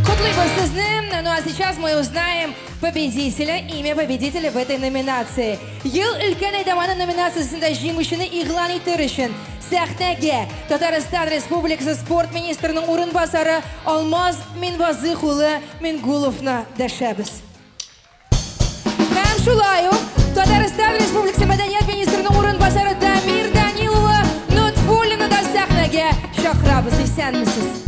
Котлыйбыз сезне. Ну а сейчас мы узнаем победителя, имя победителя в этой номинации. Ел өлкән әйдаманы номинациясендә җиңүчене игълан итер өчен сәхнәгә Татарстан Республикасы спорт министрының урынбасары Алмаз Минвазых улы Мингуловны дәшәбез. Һәм шулай ук Татарстан Республикасы Мәдәният министрының урынбасары Дамир Данил улы Нотфуллинны да сәхнәгә чакырабыз. Исәнмесез.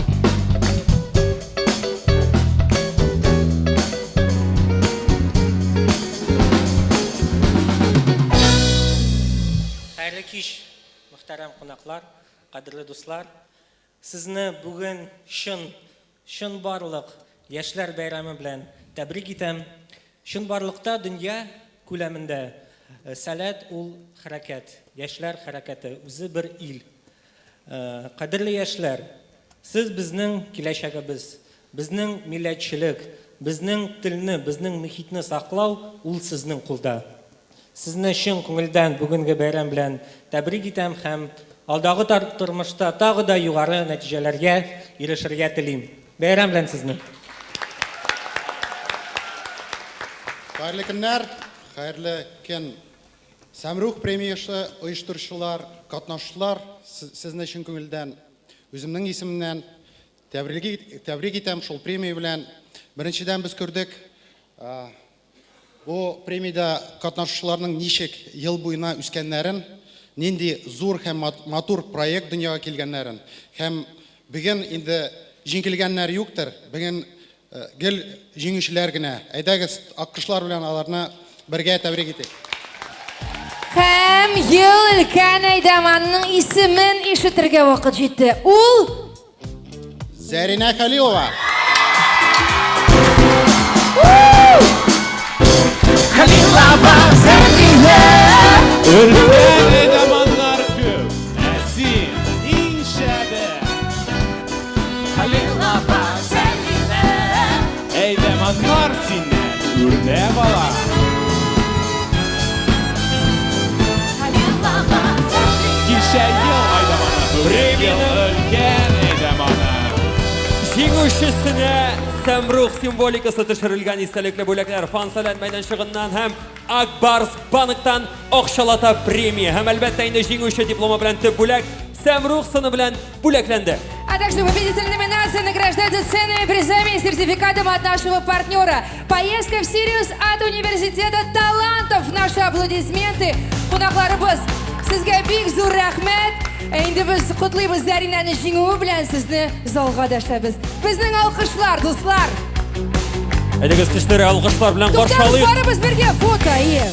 Хәерле кич, мөхтәрәм кунаклар, кадерле дуслар. Сезне бүген чын, чынбарлык яшьләр бәйрәме белән тәбрик итәм. Чынбарлыкта дөнья күләмендә Сәләт ул хәрәкәт, яшьләр хәрәкәте, үзе бер ил. Кадерле яшьләр, сез безнең киләчәгебез, безнең милләтчелек, безнең телне, безнең мөхитне саклау ул сезнең кулда. Сезне чын күңелдән бүгенге бәйрәм белән тәбрик итәм һәм алдагы тормышта тагы да югары нәтиҗәләргә ирешергә телим. Бәйрәм белән сезне! Хәерле көннәр, хәерле көн. Сәмрух премиясе оештыручылар, катнашучылар, сезне чын күңелдән үземнең исемемнән тәбрик, тәбрик итәм шул премия белән. Беренчедән без күрдек, Бу премиядә катнашучыларның ничек ел буена үскәннәрен, нинди зур һәм матур проект дөньяга килгәннәрен һәм бүген инде җиңелгәннәр юктыр, бүген гел җиңүчеләр генә. Әйдәгез, аккошлар белән аларны бергә тәбрик итик. Һәм ел өлкән әйдаманның исемен ишетергә вакыт җитте. Ул Зәринә Хәлилова. Хәлилова Зәринә. Өлкән әйдаманнар күп, ә син иң шәбе. Хәлилова Зәринә. Әйдаманнар синнән үрнәк ала. Кичә ел әйдаманы, бүген ел өлкән әйдаманы. Җиңүчесенә Сәмрух символикасы төшерелгән истәлекле бүләкләр Фан-Сәләт мәйданчыгыннан һәм Ак Барс банктан акчалата премия һәм әлбәттә инде җиңүче дипломы белән төп бүләк Сәмрух сыны белән бүләкләнде. А также победитель номинации награждается ценными призами и сертификатом от нашего партнера. Поездка в Сириус от Университета талантов. Наши аплодисменты. Кунакларыбыз, сезгә бик зур рәхмәт. Ә инде без котлыйбыз Зәринәне җиңүе белән сезне залга дәшәбез. Безнең алкышлар, дуслар. Әйдәгез көчле алкышлар белән каршы Туктагыз, алыйк. барыбыз бергә фото, ие.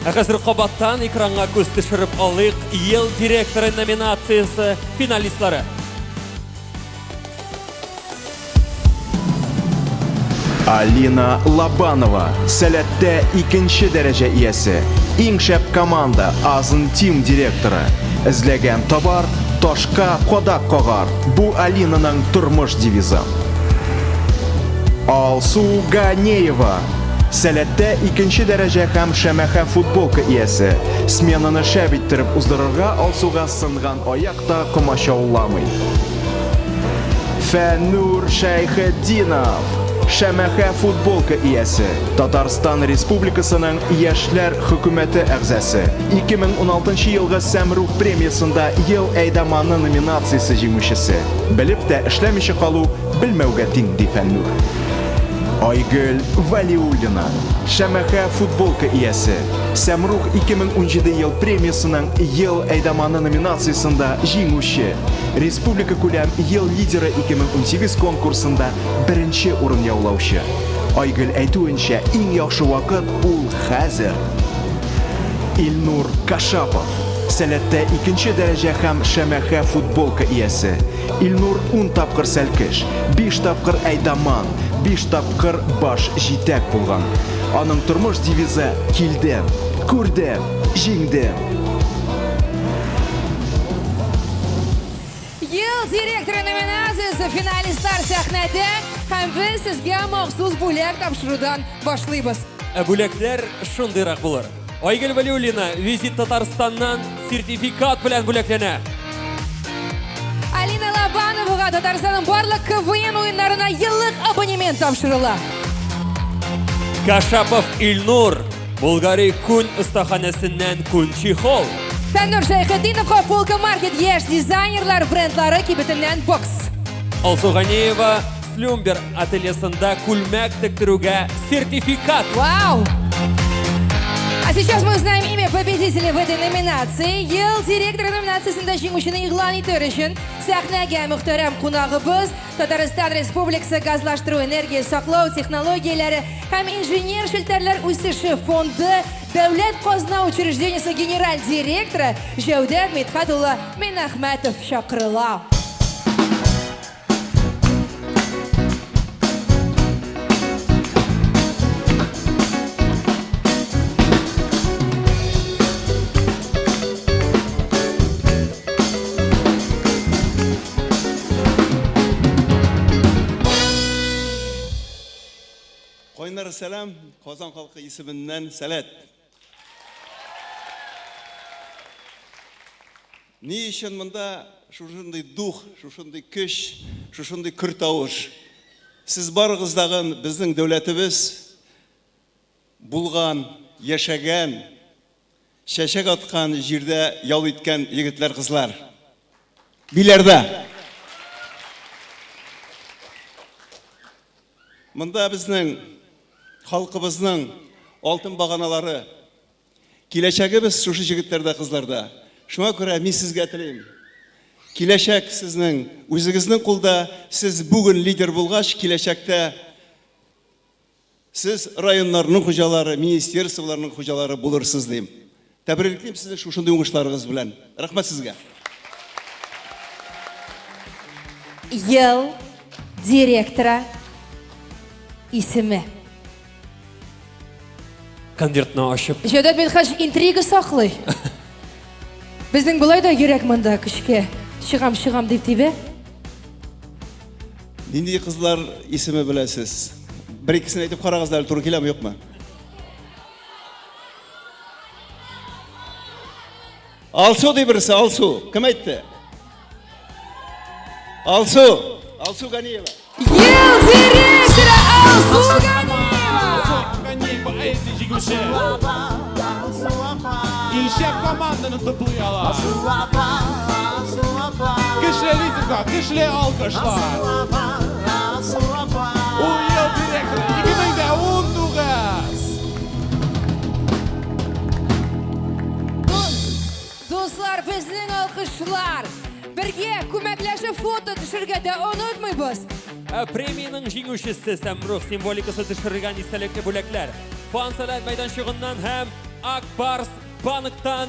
Ә хәзер кабаттан экранга күз төшереп алыйк. Ел директоры номинациясе финалистлары. Алина Лобанова, Сәләттә икенче дәрәҗә иясе, иң шәп команда, Азн Тим директоры. Эзләгән табар, ташка кадак кагар, бу Алинаның тормыш девизы. Алсу Ганеева, Сәләттә икенче дәрәҗә һәм шәмәхә футболка иясе. Сменаны шәп иттереп уздырырга Алсуга сынган аяк та комачауламый. Фәннур Шәйхетдинов, шәмәхә футболка иясе, Татарстан Республикасының Яшьләр хөкүмәте әгъзасы, 2016 елгы Сәмрух премиясендә Ел әйдаманы номинациясе җиңүчесе. Белеп тә эшләмичә калу, белмәүгә тиң, ди Фәннур. Айгөл Вәлиуллина, шәмәхә футболка иясе, Сәмрух 2017 ел премиясенең Ел әйдаманы номинациясендә җиңүче, Республикакүләм Ел лидеры 2018 конкурсында беренче урын яулаучы. Айгөл әйтүенчә, иң яхшы вакыт ул хәзер. Илнур Кашапов, Сәләттә икенче дәрәҗә һәм шәмәхә футболка иясе. Илнур ун тапкыр сәлкеш, биш тапкыр әйдаман, биш тапкыр баш җитәк булган. Аның тормыш девизы, Килдем, күрдем, җиңдем! Ел директоры номинациясе финалистлар сәхнәдә һәм без сезгә махсус бүләк тапшырудан башлыйбыз. Ә бүләкләр шундыйрак булыр. Айгөл Вәлиуллина Визит Татарстаннан сертификат белән бүләкләнә. Алина Лобановага Татарстанның барлык КВН уеннарына еллык абонемент тапшырыла. Кашапов Илнур Булгари күн остаханәсеннән күн чехол. Фәннур Шәйхетдиновка Полка Маркет яшь дизайнерлар брендлары кибетеннән бокс. Алсу Ганиева Слюмбер ательесында күлмәк тектерүгә сертификат. Вау! А сейчас мы узнаем имя победителя в этой номинации. Ел директоры номинациясендә җиңүчене игълан итәр өчен сәхнәгә мөхтәрәм кунагыбыз Татарстан Республикасы газлаштыру энергия саклау технологияләре һәм инженер челтәрләр үсеше фонды дәүләт казна учреждениесе генераль директоры Җәүдәт Мидхәт улы Минәхмәтов чакырыла. Кайнар сәлам, Казан халкы исеменнән Сәләт. Ни өчен монда шушындый дух, шушындый көч, шушындый көр тавыш? Сез барыгыз дагын безнең дәүләтебез булган, яшәгән, чәчәк аткан җирдә ял иткән егетләр, кызлар. Биләрдә. Монда безнең халкыбызның алтын баганалары. Киләчәгебез шушы җегетләрдә, кызларда. Шуңа күрә мин сезгә телим. Киләчәк сезнең үзегезнең кулда. Сез бүген лидер булгач, киләчәктә сез районнарның хуҗалары, министерстволарның хуҗалары булырсыз дим. Тәбриклим сезне шушындый уңышларыгыз белән. Рәхмәт сезгә. Ел директоры исеме. Конвертны ачып. Җәүдәт Минһаҗ интрига саклый. Безнең болай да йөрәк монда көчкә чыгам, чыгам дип тибә. Нинди кызлар исеме беләсез? Бер икесен әйтеп карагыз әле, туры киләме, юкмы? Алсу ди берсе, Алсу. Кем әйтте? Алсу. Алсу Ганиева. Ел директоры Алсу Ганиева. Ганиева әйсе җиңүче. Ишәп команданы туплый ала. Көчле лидерга, көчле алкышлар. Ул ел директоры 2019. Дуслар, безнең алкышлар! Бергә күмәкләшеп фото төшергә дә онытмыйбыз. Ә премиянең җиңүчесе Сәмрух символикасы төшерелгән истәлекле бүләкләр. Фан Сәләт мәйданчыгыннан һәм Ак Барс банктан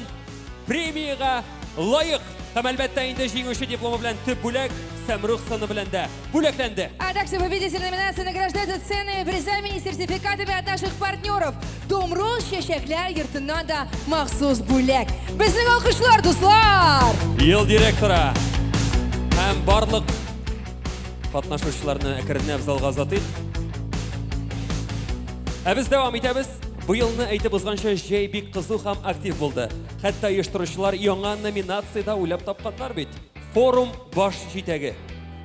премиягә лаек. Һәм әлбәттә инде җиңүче дипломы белән төп бүләк Сәмрух сыны белән дә бүләкләнде. А также победитель номинации награждается ценными призами и сертификатами от наших партнеров. Дом Роз чәчәкләр йортыннан да махсус бүләк. Безнең алкышлар, дуслар! Ел директоры һәм барлык катнашучыларны әкренләп залга озатыйк. Ә без дәвам итәбез. Быелны әйтеп узганча җәй бик кызу һәм актив булды. Хәтта оештыручылар яңа номинация дә уйлап тапканнар бит. Форум баш җитәге.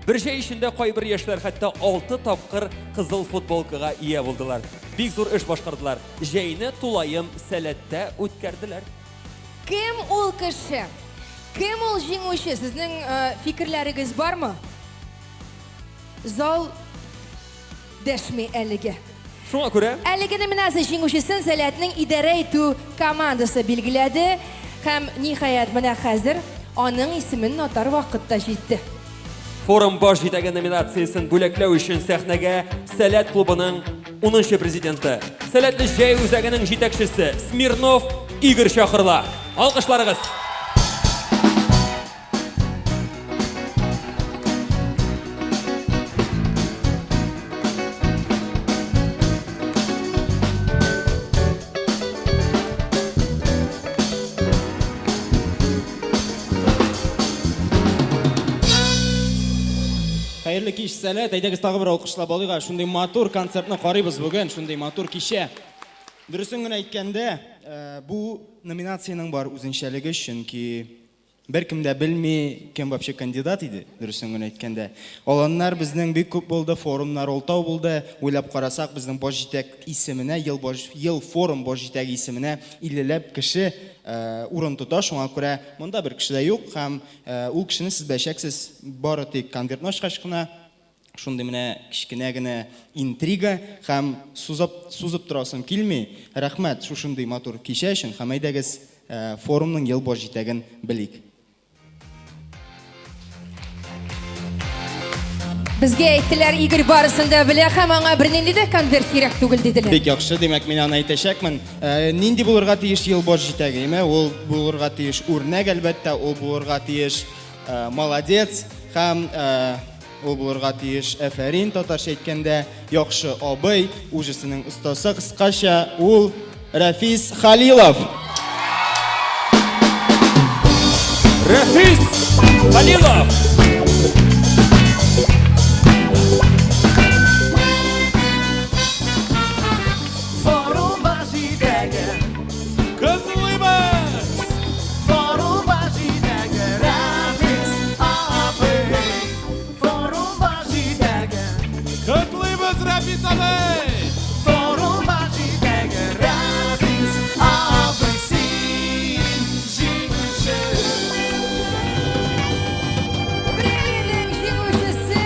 Бер җәй эчендә кайбер яшьләр хәтта 6 тапкыр кызыл футболкага ия булдылар. Бик зур эш башкардылар. Җәйне тулаем Сәләттә үткәрделәр. Кем ул кеше? Кем ул җиңүче? Сезнең фикерләрегез бармы? Зал дәшми әлегә. Шуңа күрә. Әлеге номинация җиңүчесен Сәләтнең идарә итү командасы билгеләде. Һәм, ниһаять, менә хәзер аның исемен атар вакыт та җитте. Форум баш җитәге номинациясен бүләкләү өчен сәхнәгә Сәләт клубының унынчы президенты, Сәләтле җәй үзәгенең җитәкчесе Смирнов Игорь чакырыла. Алкышларыгыз! Хәерле кич, Сәләт. Әйдәгез тагы бер алкышлап алыйк. Шундый матур концертны карыйбыз бүген, шундый матур кичә. Дөресен генә әйткәндә, бу номинациянең бар үзенчәлеге, чөнки беркем дә белми, кем вообще кандидат иде, дөресен генә әйткәндә. Аланнар безнең бик күп булды, форумнар алтау булды. Уйлап карасак, безнең баш җитәк исеменә, ел баш, ел форум баш җитәге исеменә иллеләп кеше урын тота. Шуңа күрә монда бер кеше дә юк һәм ул кешене сез беләчәксез бары тик конвертны ачкач кына. Шундый менә кечкенә генә интрига һәм сузып, сузып торасым килми. Рәхмәт шушындый матур кичә өчен һәм әйдәгез форумның ел баш җитәген белик. Безгә әйттеләр, Игорь барысын да белә һәм аңа бернинди дә конверт кирәк түгел, диделәр. Бик яхшы, димәк, мин аны әйтәчәкмен. Нинди булырга тиеш ел баш җитәге? Әйме, ул булырга тиеш үрнәк, әлбәттә, ул булырга тиеш молодец һәм ул булырга тиеш әфәрин, татарча әйткәндә, яхшы абый, үз эшенең остасы, кыскача, ул Рәфис Халилов. Рәфис Халилов! Форум баш җитәге. Котлыйбыз! Форум баш җитәге Рәфис абый. Форум баш җитәге. Котлыйбыз, Рәфис абый! Форум баш җитәге Рәфис абый, син җиңүче. Премиянең җиңүчесе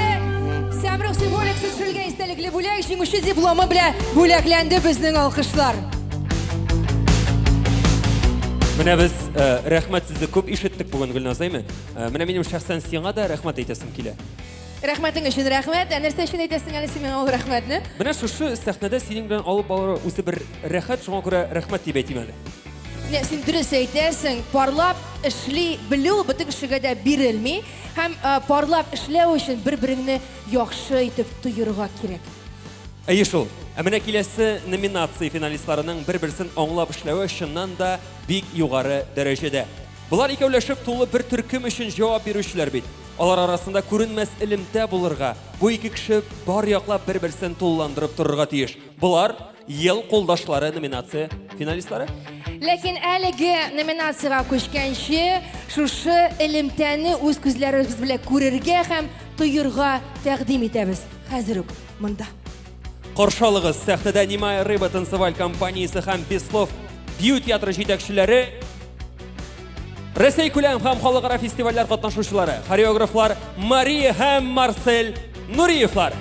Сәмрух символикасы төшерелгән истәлекле бүләк җиңүче дипломы белән бүләкләнде безнең алкышлар. Менә без рәхмәт сүзе күп ишеттек бүген, Гөлназ, әйме? Менә минем шәхсән сиңа да рәхмәт әйтәсем килә. Рәхмәтең өчен рәхмәт. Ә нәрсә өчен әйтәсең әле син миңа ул рәхмәтне? Менә шушы сәхнәдә синең белән алып бару үзе бер рәхәт, шуңа күрә рәхмәт дип әйтим әле. Менә син дөрес әйтәсең, парлап эшли белү бөтен кешегә дә бирелми. Һәм парлап эшләү өчен бер-береңне яхшы итеп тоерга кирәк. Әйе шул. Ә менә киләсе номинация финалистларының бер-берсен аңлап эшләве чыннан да бик югары дәрәҗәдә. Болар икәүләшеп тулы бер төркем өчен җавап бирүчеләр бит. Алар арасында күренмәс элемтә булырга, бу ике кеше бар яклап бер-берсен тулыландырып торырга тиеш. Болар ел кулдашлары номинация финалистлары. Ләкин әлеге номинациягә күчкәнче, шушы элемтәне үз күзләребез белән күрергә һәм тоерга тәкъдим итәбез. Хәзер үк монда. Каршы алыгыз, сәхнәдә Немая рыба танцеваль компаниясе һәм Беслов бию театры җитәкчеләре, Рәсәй күләм һәм халыкара фестивальләр катнашучылары, хореографлар Мария һәм Марсель Нуриевлар.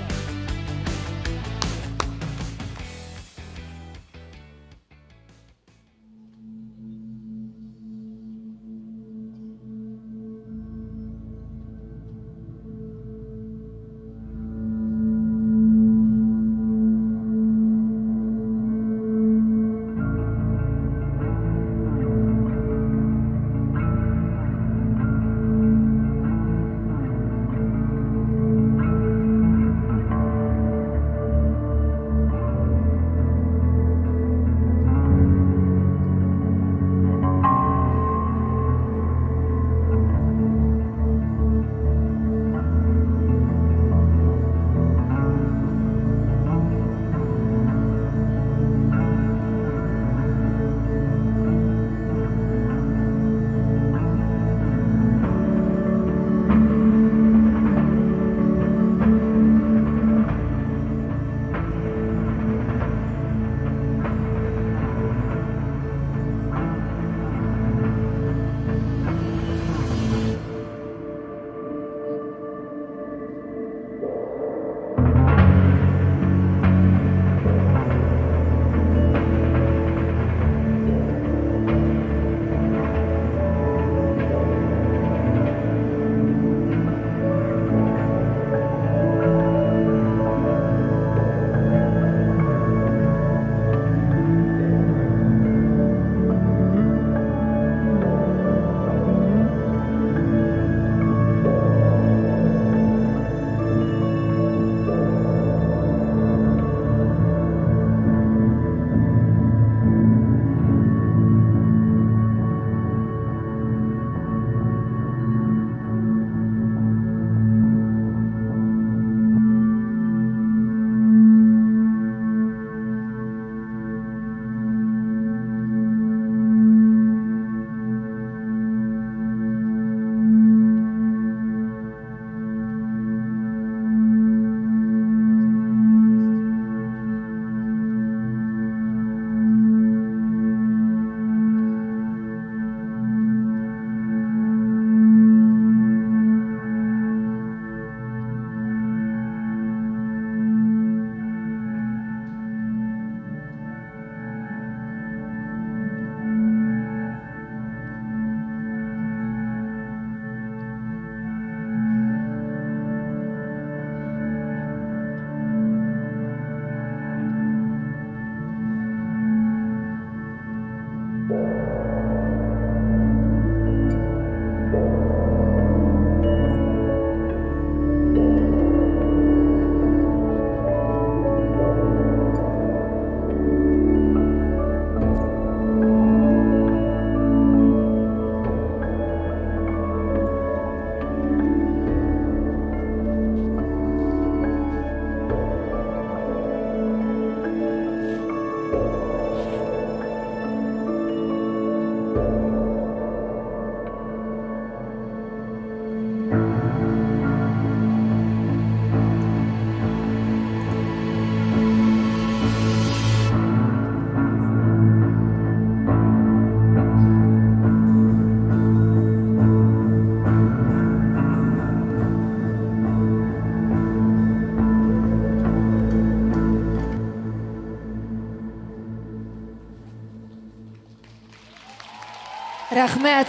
Рәхмәт,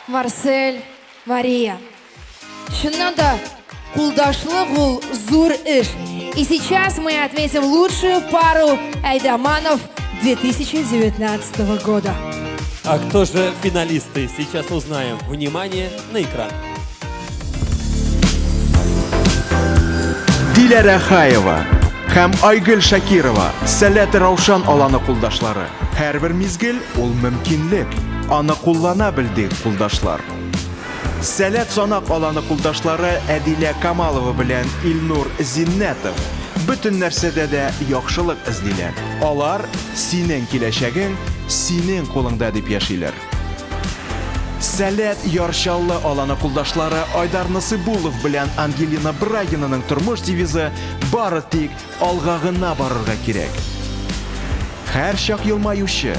Марсель, Мария. Чыннан да, кулдашлык ул зур эш. И сейчас мы отметим лучшую пару Айдаманов 2019 года. А кто же финалисты? Сейчас узнаем. Внимание на экран. Диләрә Хаева һәм Айгөл Шакирова Сәләт Раушан аланы кулдашлары. Һәрбер мизгел ул мөмкинлек. Аны куллана бел, ди кулдашлар. Сәләт Санак аланы кулдашлары Әдилә Камалова белән Илнур Зиннәтов бөтен нәрсәдә дә яхшылык эзлиләр. Алар синең киләчәгең синең кулыңда дип яшиләр. Сәләт Яр Чаллы аланы кулдашлары Айдар Насыйбуллов белән Ангелина Брагинаның тормыш девизы бары тик алга гына барырга кирәк. Һәрчак елмаючы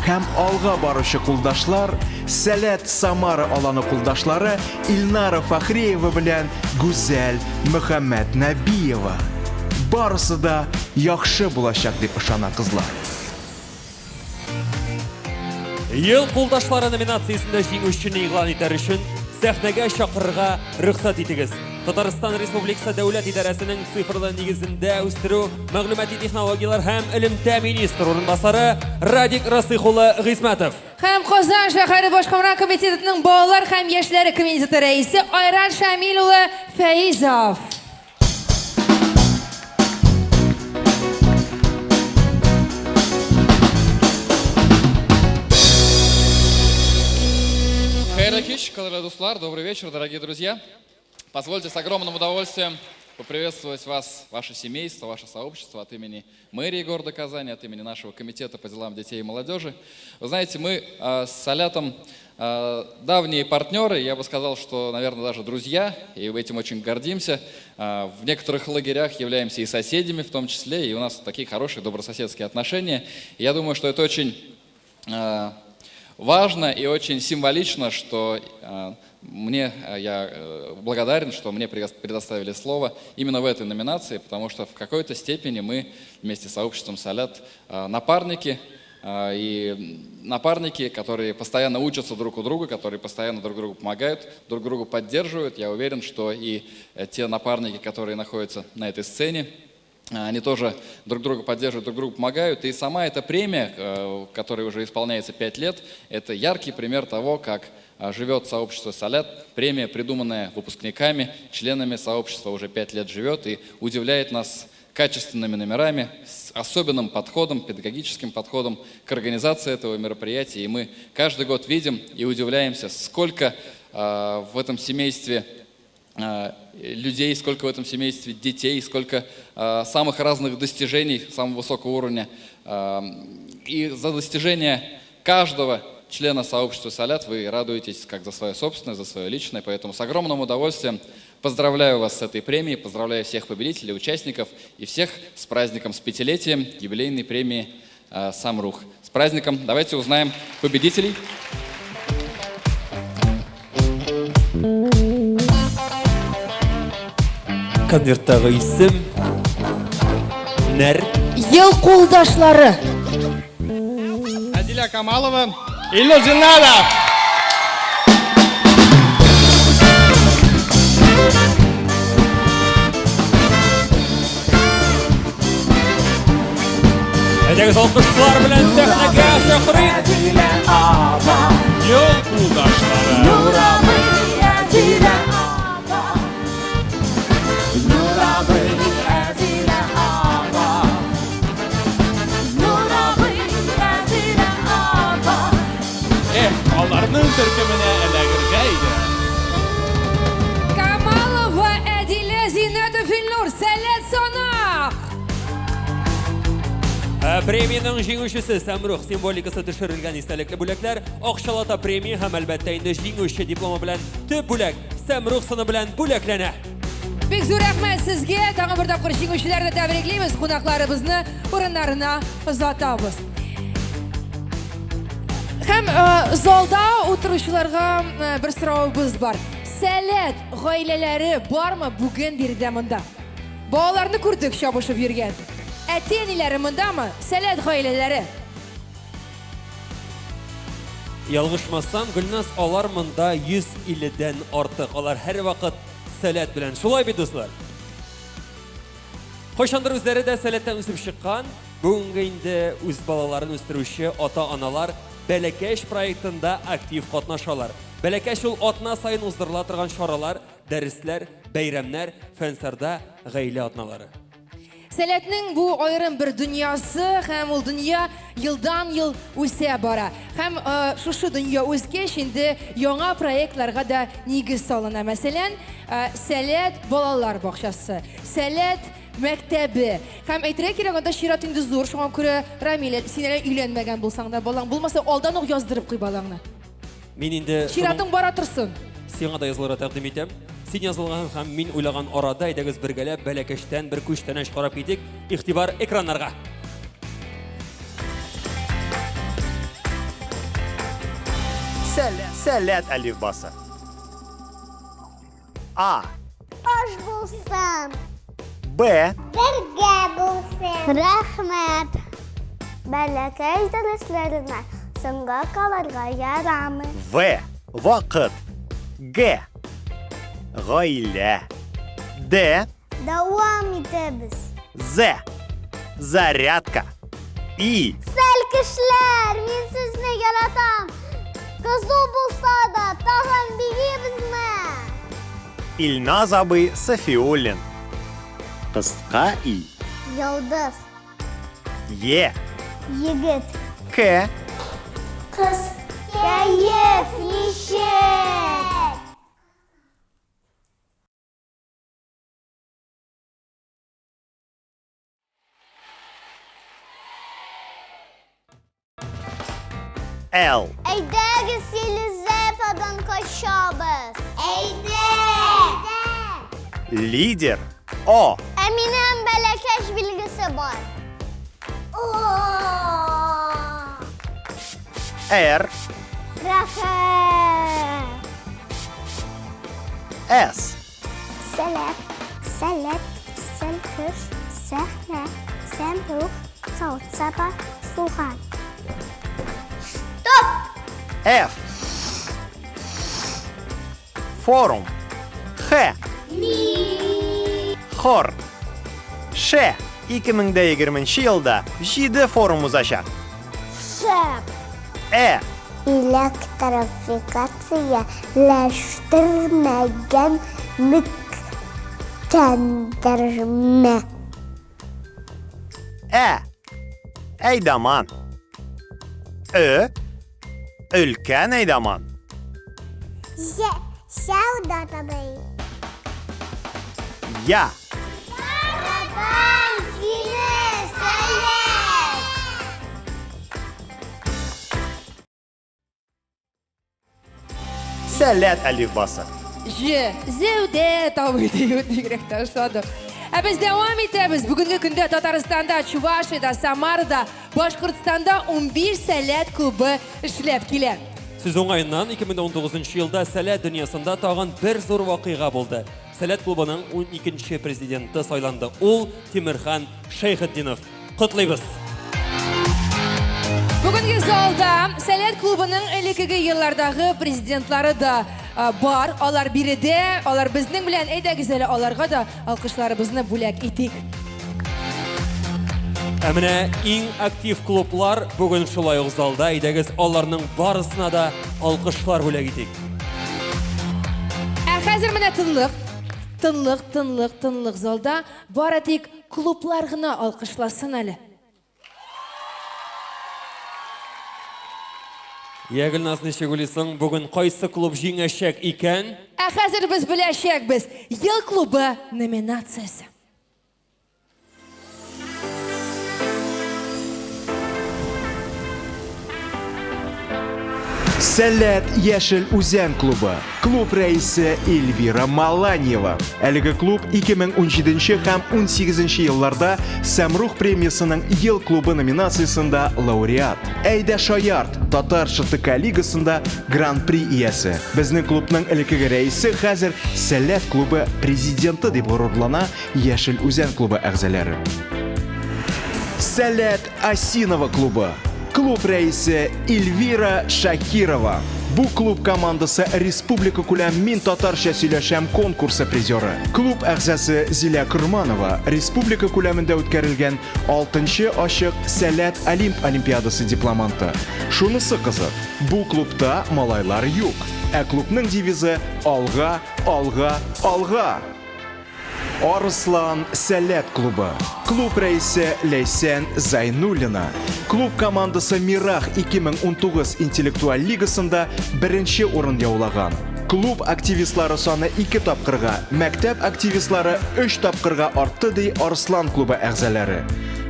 һәм алга баручы кулдашлар Сәләт Самара аланы кулдашлары Илнара Фәхриева белән Гүзәл Мөхәммәтнәбиева. Барысы да яхшы булачак дип ышана кызлар. Ел кулдашлары номинациясендә җиңүчене игълан итәр өчен сәхнәгә чакырырга рөхсәт итегез. Татарстан Республикасы Дәүләт идарәсенең цифрлы нигезендә үстерү, мәгълүмати технологияләр һәм элемтә министр урынбасары Радик Расых улы Гыйсмәтов. Һәм Казан шәһәре башкарма комитетының балалар һәм яшьләр комитеты рәисе Айрат Шамил улы Фәизов. Хәерле кич, кадерле дуслар, добрый вечер, дорогие друзья. Позвольте с огромным удовольствием поприветствовать вас, ваше семейство, ваше сообщество от имени мэрии города Казани, от имени нашего комитета по делам детей и молодежи. Вы знаете, мы с Салятом давние партнеры, я бы сказал, что, наверное, даже друзья, и этим очень гордимся. В некоторых лагерях являемся и соседями в том числе, и у нас такие хорошие добрососедские отношения. Я думаю, что это очень важно и очень символично, что мне, я благодарен, что мне предоставили слово именно в этой номинации, потому что в какой-то степени мы вместе с сообществом Салят напарники, и напарники, которые постоянно учатся друг у друга, которые постоянно друг другу помогают, друг другу поддерживают. Я уверен, что и те напарники, которые находятся на этой сцене, они тоже друг друга поддерживают, друг другу помогают. И сама эта премия, которой уже исполняется 5 лет, это яркий пример того, как живет сообщество Салят. Премия, придуманная выпускниками, членами сообщества, уже 5 лет живет и удивляет нас качественными номерами, с особенным подходом, педагогическим подходом к организации этого мероприятия. И мы каждый год видим и удивляемся, сколько в этом семействе людей, сколько в этом семействе детей, сколько самых разных достижений самого высокого уровня. И за достижения каждого члена сообщества Салят вы радуетесь как за свое собственное, за свое личное. Поэтому с огромным удовольствием поздравляю вас с этой премией, поздравляю всех победителей, участников и всех с праздником, с пятилетием юбилейной премии «Самрух». С праздником! Давайте узнаем победителей. Конверттагы исем нәр. Ел кулдашлары. Әдилә Камалова, Илнур Зиннатов. Әйдәгез алкышлар белән сәхнәгә чакырыйк. Ел кулдашлары. Эх, аларның төркеменә эләгергә иде. Камалова Әдилә Зиннәтов Илнур, Сәләт Санак. Премиянең җиңүчесе Сәмрух символикасы төшерелгән истәлекле бүләкләр, акчалата премия һәм әлбәттә инде җиңүче дипломы белән төп бүләк Сәмрух сыны белән бүләкләнә. Бик зур рәхмәт сезгә. Тагын бер тапкыр җиңүчеләрне тәбриклибез, кунакларыбызны урыннарына озатабыз. Һәм залда утыручыларга бер соравыбыз бар. Сәләт гаиләләре бармы бүген биредә монда? Балаларны күрдек чабышып йөргән. Әти-әниләре мондамы? Сәләт гаиләләре. Ялгышмасам, Гөлназ, алар монда 150 дән артык. Алар һәрвакыт Сәләт белән. Шулай бит, дуслар? Кайчандыр үзләре дә Сәләттән үсеп чыккан, бүгенге инде үз балаларын үстерүче ата-аналар Бәләкәч проектында актив катнашалар. Бәләкәч ул атна саен уздырыла торган чаралар, дәресләр, бәйрәмнәр, Фәнсарда гаилә атналары. Сәләтнең бу аерым бер дөньясы һәм ул дөнья елдан-ел үсә бара. Һәм шушы дөнья үскәч, инде яңа проектларга да нигез салына. Мәсәлән, Сәләт балалар бакчасы, Сәләт мәктәбе. Һәм әйтергә кирәк, анда чират инде зур, шуңа күрә, Рамил, син әле өйләнмәгән булсаң да, балаң булмаса, алдан ук яздырып куй балаңны. Мин инде Чиратың бара торсын. Сиңа да язылырга тәкъдим итәм. Син язылган һәм мин уйлаган арада әйдәгез бергәләп бәләкәчтән бер күчтәнәч карап китик. Игътибар экраннарга. Сәләт, сәләт әлифбасы. А. Аш булсын. Б. Бергә булсын. Рәхмәт. Бәләкәй дәресләренә соңга калырга ярамый. В. Вакыт. Г. Гаилә. Д. Дәвам итәбез. З. Зарядка. И. Сәлкешләр, мин сезне яратам. Кызу булса да, тагын биибезме? Илназ абый Сафиуллин. Кыска И. Йолдыз. Е. Егет. К. Кыз. Кәеф ничек? L. Әйдәгез Елизаветадан качабыз. Әйдә! Лидер. О. Ә минем бәләкәч билгесе бар. О! R. Рәхәт! S. Сәләт, сәләт, сәлкеш, сәхнә, сәмрух, савыт-саба, суган. Стоп! F. Форум. Х. Хор. Ш. 2020 елда 7 форум узачак. Шәп! Э. Электрификацияләштермәгән мүкләндермә. Ә. Әйдаман. Ö. Өлкән әйдаман. Сәүдә абый. Я. Яратам сине, Сәләт! Сәләт әлифбасы. Ж. Зәүдә абый дию бигрәк тә ошады. Ә без дәвам итәбез. Бүгенге көндә Татарстанда, Чувашиядә, Самарада, Башкортстанда 15 Сәләт клубы эшләп килә. Сүз уңаеннан, 2019 елда Сәләт дөньясында тагын бер зур вакыйга булды. Сәләт клубының 12 президенты сайланды. Ул Тимерхан Шәйхетдинов. Котлыйбыз! Бүгенге залда Сәләт клубының элеккеге еллардагы президентлары да бар. Алар биредә, алар безнең белән. Әйдәгез әле аларга да алкышларыбызны бүләк итик. Ә менә иң актив клублар бүген шулай ук залда. Әйдәгез, аларның барысына да алкышлар бүләк итик. Ә хәзер менә тынлык. Тынлык, тынлык, тынлык залда. Бары тик клублар гына алкышласын әле. Я, Гөлназ, ничек уйлыйсың, бүген кайсы клуб җиңәчәк икән? Ә хәзер без беләчәкбез. Ел клубы номинациясе. Сәләт Яшел Үзән клубы. Клуб рәисе Эльвира Маланьева. Әлеге клуб 2017 һәм 18 елларда Сәмрух премиясының Ел клубы номинациясендә лауреат. Әйдә шаярт татар ШТК лигасында гран-при иясе. Безнең клубның элеккеге рәисе хәзер Сәләт клубы президенты дип горурлана Яшел Үзән клубы әгъзалары. Сәләт Осиново клубы. Клуб рәисе Эльвира Шакирова. Бу клуб командасы республика күләм Мин татарча сөйләшәм конкурсы призеры. Клуб әгъзасы Зилә Корманова республика күләмендә үткәрелгән 6 ачык Сәләт Олимп олимпиадасы дипломанты. Шунысы кызык, бу клубта малайлар юк. Ә клубның девизы Алга, алга, алга! Арыслан Сәләт клубы. Клуб рәисе Ләйсән Зайнуллина. Клуб командасы Мирах 2019 интеллектуаль лигасында беренче урын яулаган. Клуб активистлары саны ике тапкырга, мәктәп активистлары өч тапкырга артты, ди Арыслан клубы әгъзалары.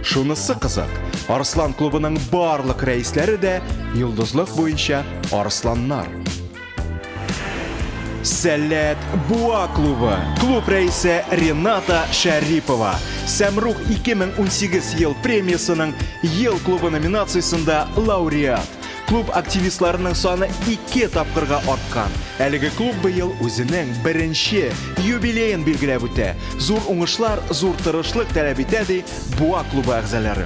Шунысы кызык, Арыслан клубының барлык рәисләре дә йолдызлык буенча арысланнар. Сәләт Буа клубы. Клуб рәисе Рената Шәрипова. Сәмрух 2018 ел премиясының Ел клубы номинациясендә лауреат. Клуб активистларының саны ике тапкырга арткан. Әлеге клуб быел үзенең беренче юбилеен билгеләп үтә. Зур уңышлар, зур тырышлык таләп итә, ди Буа клубы әгъзалары.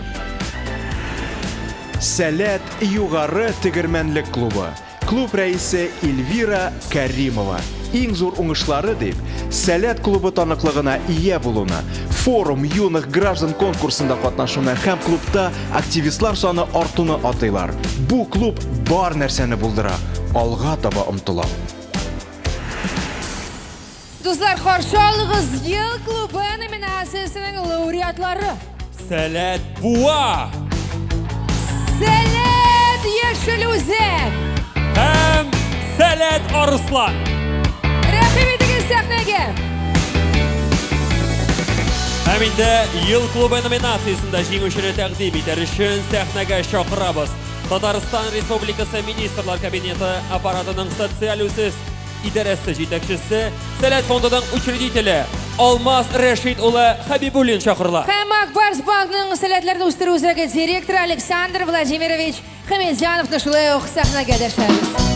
Сәләт Югары Тегермәнлек клубы. Клуб рәисе Эльвира Кәримова иң зур уңышлары дип Сәләт клубы таныклыгына ия булуны, Форум юных граждан конкурсында катнашуны һәм клубта активистлар саны артуны атыйлар. Бу клуб бар нәрсәне булдыра, алга таба омтыла. Дуслар, каршы алыгыз Ел клубы номинациясенең лауреатлары. Сәләт Буа! Сәләт Яшел Үзән! Һәм Сәләт Арыслан! Рәхим итегез сәхнәгә! Һәм инде Ел клубы номинациясендә җиңүчене тәкъдим итәр өчен сәхнәгә чакырабыз. Татарстан Республикасы Министрлар Кабинеты аппаратының социаль үсеш идарәсе җитәкчесе, Сәләт фондының учредителе Алмаз Рәшит улы Хәбибуллин чакырыла. Һәм Ак Барс банкның сәләтләрне үстерү үзәге директоры Александр Владимирович Хәмитзяновны шулай ук сәхнәгә дәшәбез.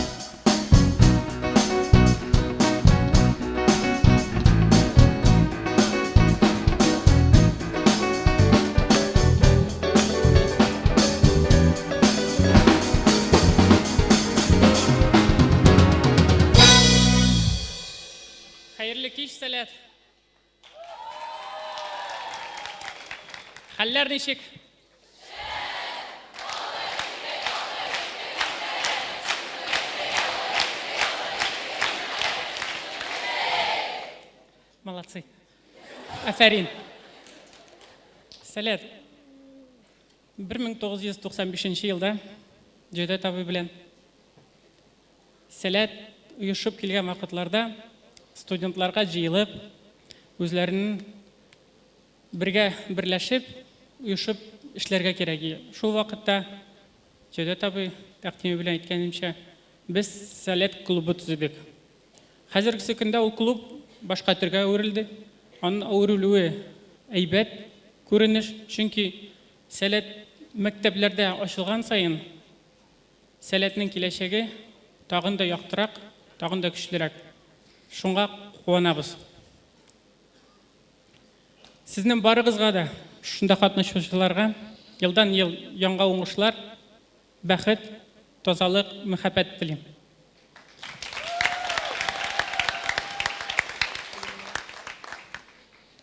Хәерле кич, Сәләт. Хәлләр ничек? Молодцы. Афәрин. Сәләт. 1995 елда Җәүдәт абый белән Сәләт оешып килгән вакытларда студентларга җыелып, үзләренең бергә берләшеп, оешып эшләргә кирәк. Шул вакытта Җәүдәт абый тәкъдиме белән әйткәнемчә, без Сәләт клубы төзедек. Хәзергесе көндә ул клуб башка төргә әверелде. Аның әверелүе әйбәт күренеш, чөнки Сәләт мәктәпләрдә ачылган саен, Сәләтнең киләчәге тагын да яктырак, тагын да көчлерәк. Шуңа куанабыз. Сезнең барыгызга да, шушында катнашучыларга елдан-ел яңа уңышлар, бәхет, тазалык, мәхәббәт телим.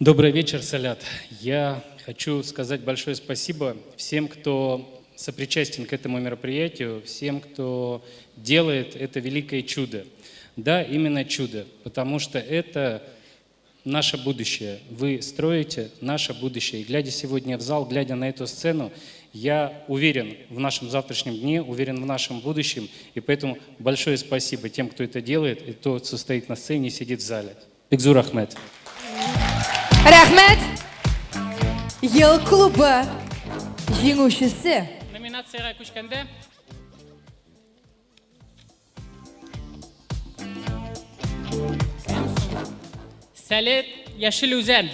Добрый вечер, Салят. Я хочу сказать большое спасибо всем, кто сопричастен к этому мероприятию, всем, кто делает это великое чудо. Да, именно чудо, потому что это наше будущее. Вы строите наше будущее. И глядя сегодня в зал, глядя на эту сцену, я уверен в нашем завтрашнем дне, уверен в нашем будущем. И поэтому большое спасибо тем, кто это делает, и кто стоит на сцене и сидит в зале. Бик зур рәхмәт. Рәхмәт! Ел клубы җиңүчесе. Номинациягә күчкәндә Сәләт Яшел Үзән.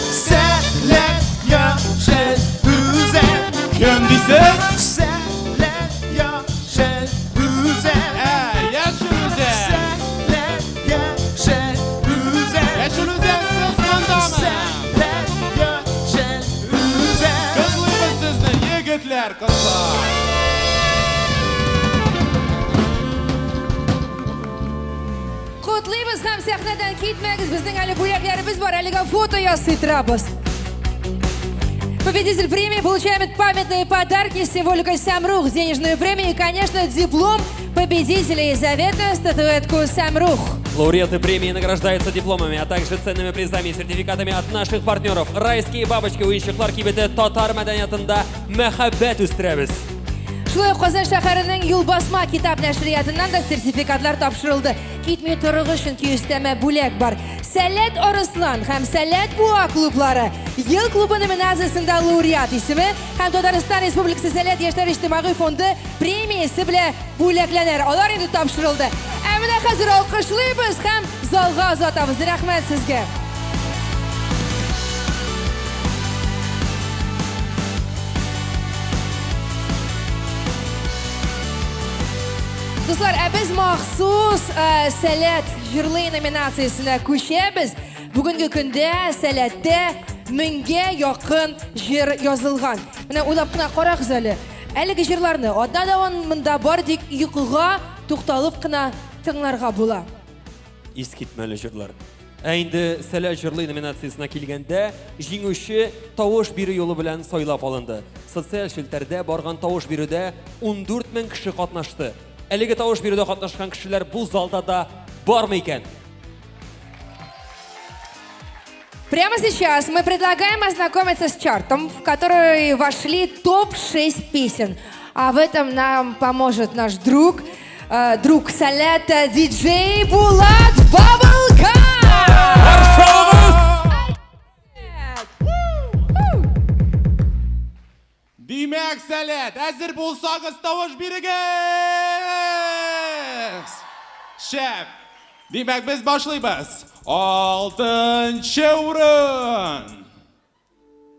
Сәләт Яшел Үзән. Кем дисез? Сәләт Яшел Үзән. Ә, Яшел Үзән. Сәләт Яшел Үзән. Яшел Үзән, сез мондамы? Сәләт Яшел Үзән. Котлыйбыз сезне, Сәхнәдән китмәгез, безнең әле бүләкләребез бар, әлегә фото ясый торабыз. Победитель премии получает памятные подарки с символикой Самрух, денежную премию и, конечно, диплом победителя и заветную статуэтку Самрух. Лауреаты премии награждаются дипломами, а также ценными призами и сертификатами от наших партнеров. Райские бабочки уенчыклар кибете Татар мәдәниятында мәхәббәт үстерәбез. Шулай ук Казан шәһәренең Юлбасма китап нәшриятыннан да сертификатлар тапшырылды. Китми торыгыз, чөнки өстәмә бүләк бар. Сәләт Арыслан һәм Сәләт Буа клублары Ел клубы номинациясендә лауреат исеме һәм Татарстан Республикасы Сәләт яшьләр иҗтимагый фонды премиясе белән бүләкләнер. Алар инде тапшырылды. Ә менә хәзер алкышлыйбыз һәм залга озатабыз. Рәхмәт сезгә. Дуслар, ә без махсус э, Сәләт җырлый номинациясенә күчәбез. Бүгенге көндә Сәләттә меңгә якын җыр язылган. Менә уйлап кына карагыз әле. Әлеге җырларны атна дәвамында бары тик йокыга тукталып кына тыңларга була. Искитмәле җырлар. Ә инде Сәләт җырлый номинациясенә килгәндә, җиңүче тавыш бирү юлы белән сайлап алынды. Социаль челтәрдә барган тавыш бирүдә 14 мең кеше катнашты. Әлеге тавыш бирүдә катнашкан кешеләр бу залда да бармы икән? Прямо сейчас мы предлагаем ознакомиться с чартом, в который вошли топ-6 песен. А в этом нам поможет наш друг, э, друг Сәләта, диджей Булат Баблгам! Димәк, Сәләт, әзер булсагыз, тавыш бирегез! Шәп! Димәк, без башлыйбыз. Алтынчы урын!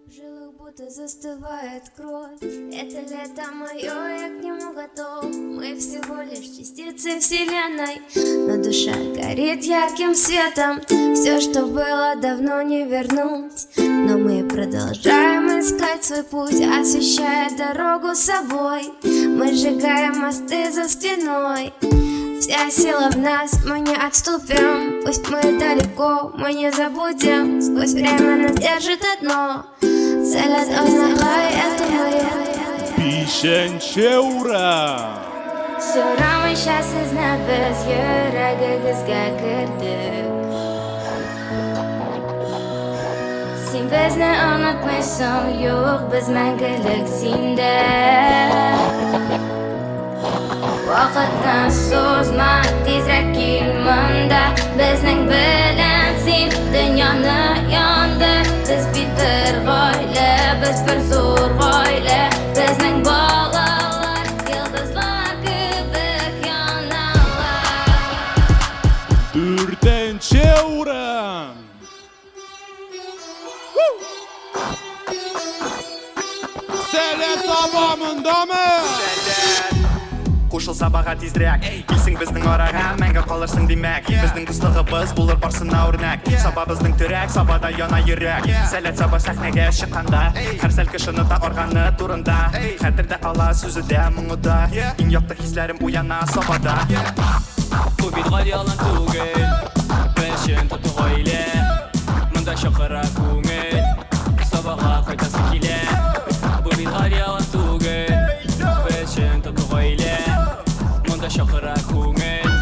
В жилах будто застывает кровь Это лето мое, я к нему готов Мы всего лишь частицы вселенной Но душа горит ярким светом Все, что было, давно не вернуть Но мы продолжаем искать свой путь Освещая дорогу собой Мы сжигаем мосты за спиной Вся сила в нас, мы не отступим Пусть мы далеко, мы не забудем Сквозь время нас держит одно Сәләт Азнакай, это мы Бишенче урын! Сорамыйча сезне без йөрәгегезгә кердек Син безне онытмыйсың, юк, без мәңгелек синдә Вакытны сузма, тизрәк кил монда Безнең белән син дөньяны яндыр Без бит бер гаилә, без бер зур гаилә Безнең балалар йолдызлар кебек яналар Дүртенче урын! Сәләт Саба мондамы? Кушыл Сабага тизрәк Килсең безнең арага Мәңге калырсың димәк Безнең дуслыгыбыз булыр барсына үрнәк Саба безнең терәк Сабада яна йөрәк Сәләт Саба сәхнәгә чыкканда Һәр сәлкеш оныта арганы турында Хәтердә кала сүзе дә, моңы да Иң якты хисләрем уяна Сабада Бу бит гади алан түгел Без чын тату гаилә Монда чакыра күңел Сабага кайтасы килә Бу бит гади алан түгел Без чын тату гаилә Монда чакыра күңел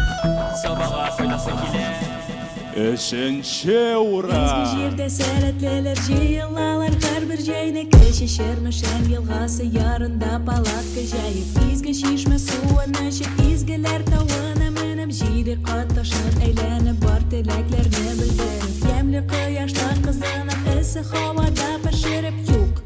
Сабага кайтасы килә Өченче Изге урын! җирдә сәләтлеләр җыелалар һәрбер җәйне Кече Чирмешән елгасы ярында палатка җәеп Изге чишмә суын эчеп, изгеләр тавына менеп Җиде кат ташны әйләнеп, бар теләкләрне белдереп Ямьле кояшта кызынып, эссе һавада пешереп Юк,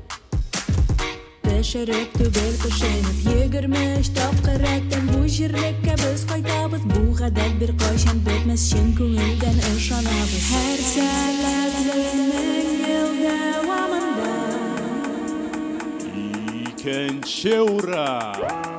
пешереп түгел, пешенеп 23 тапкыр рәттән бу җирлеккә без кайтабыз Бу гадәт беркайчан бетмәс, чын күңелдән ышанабыз Һәр сәләтленең ел дәвамында Икенче урын!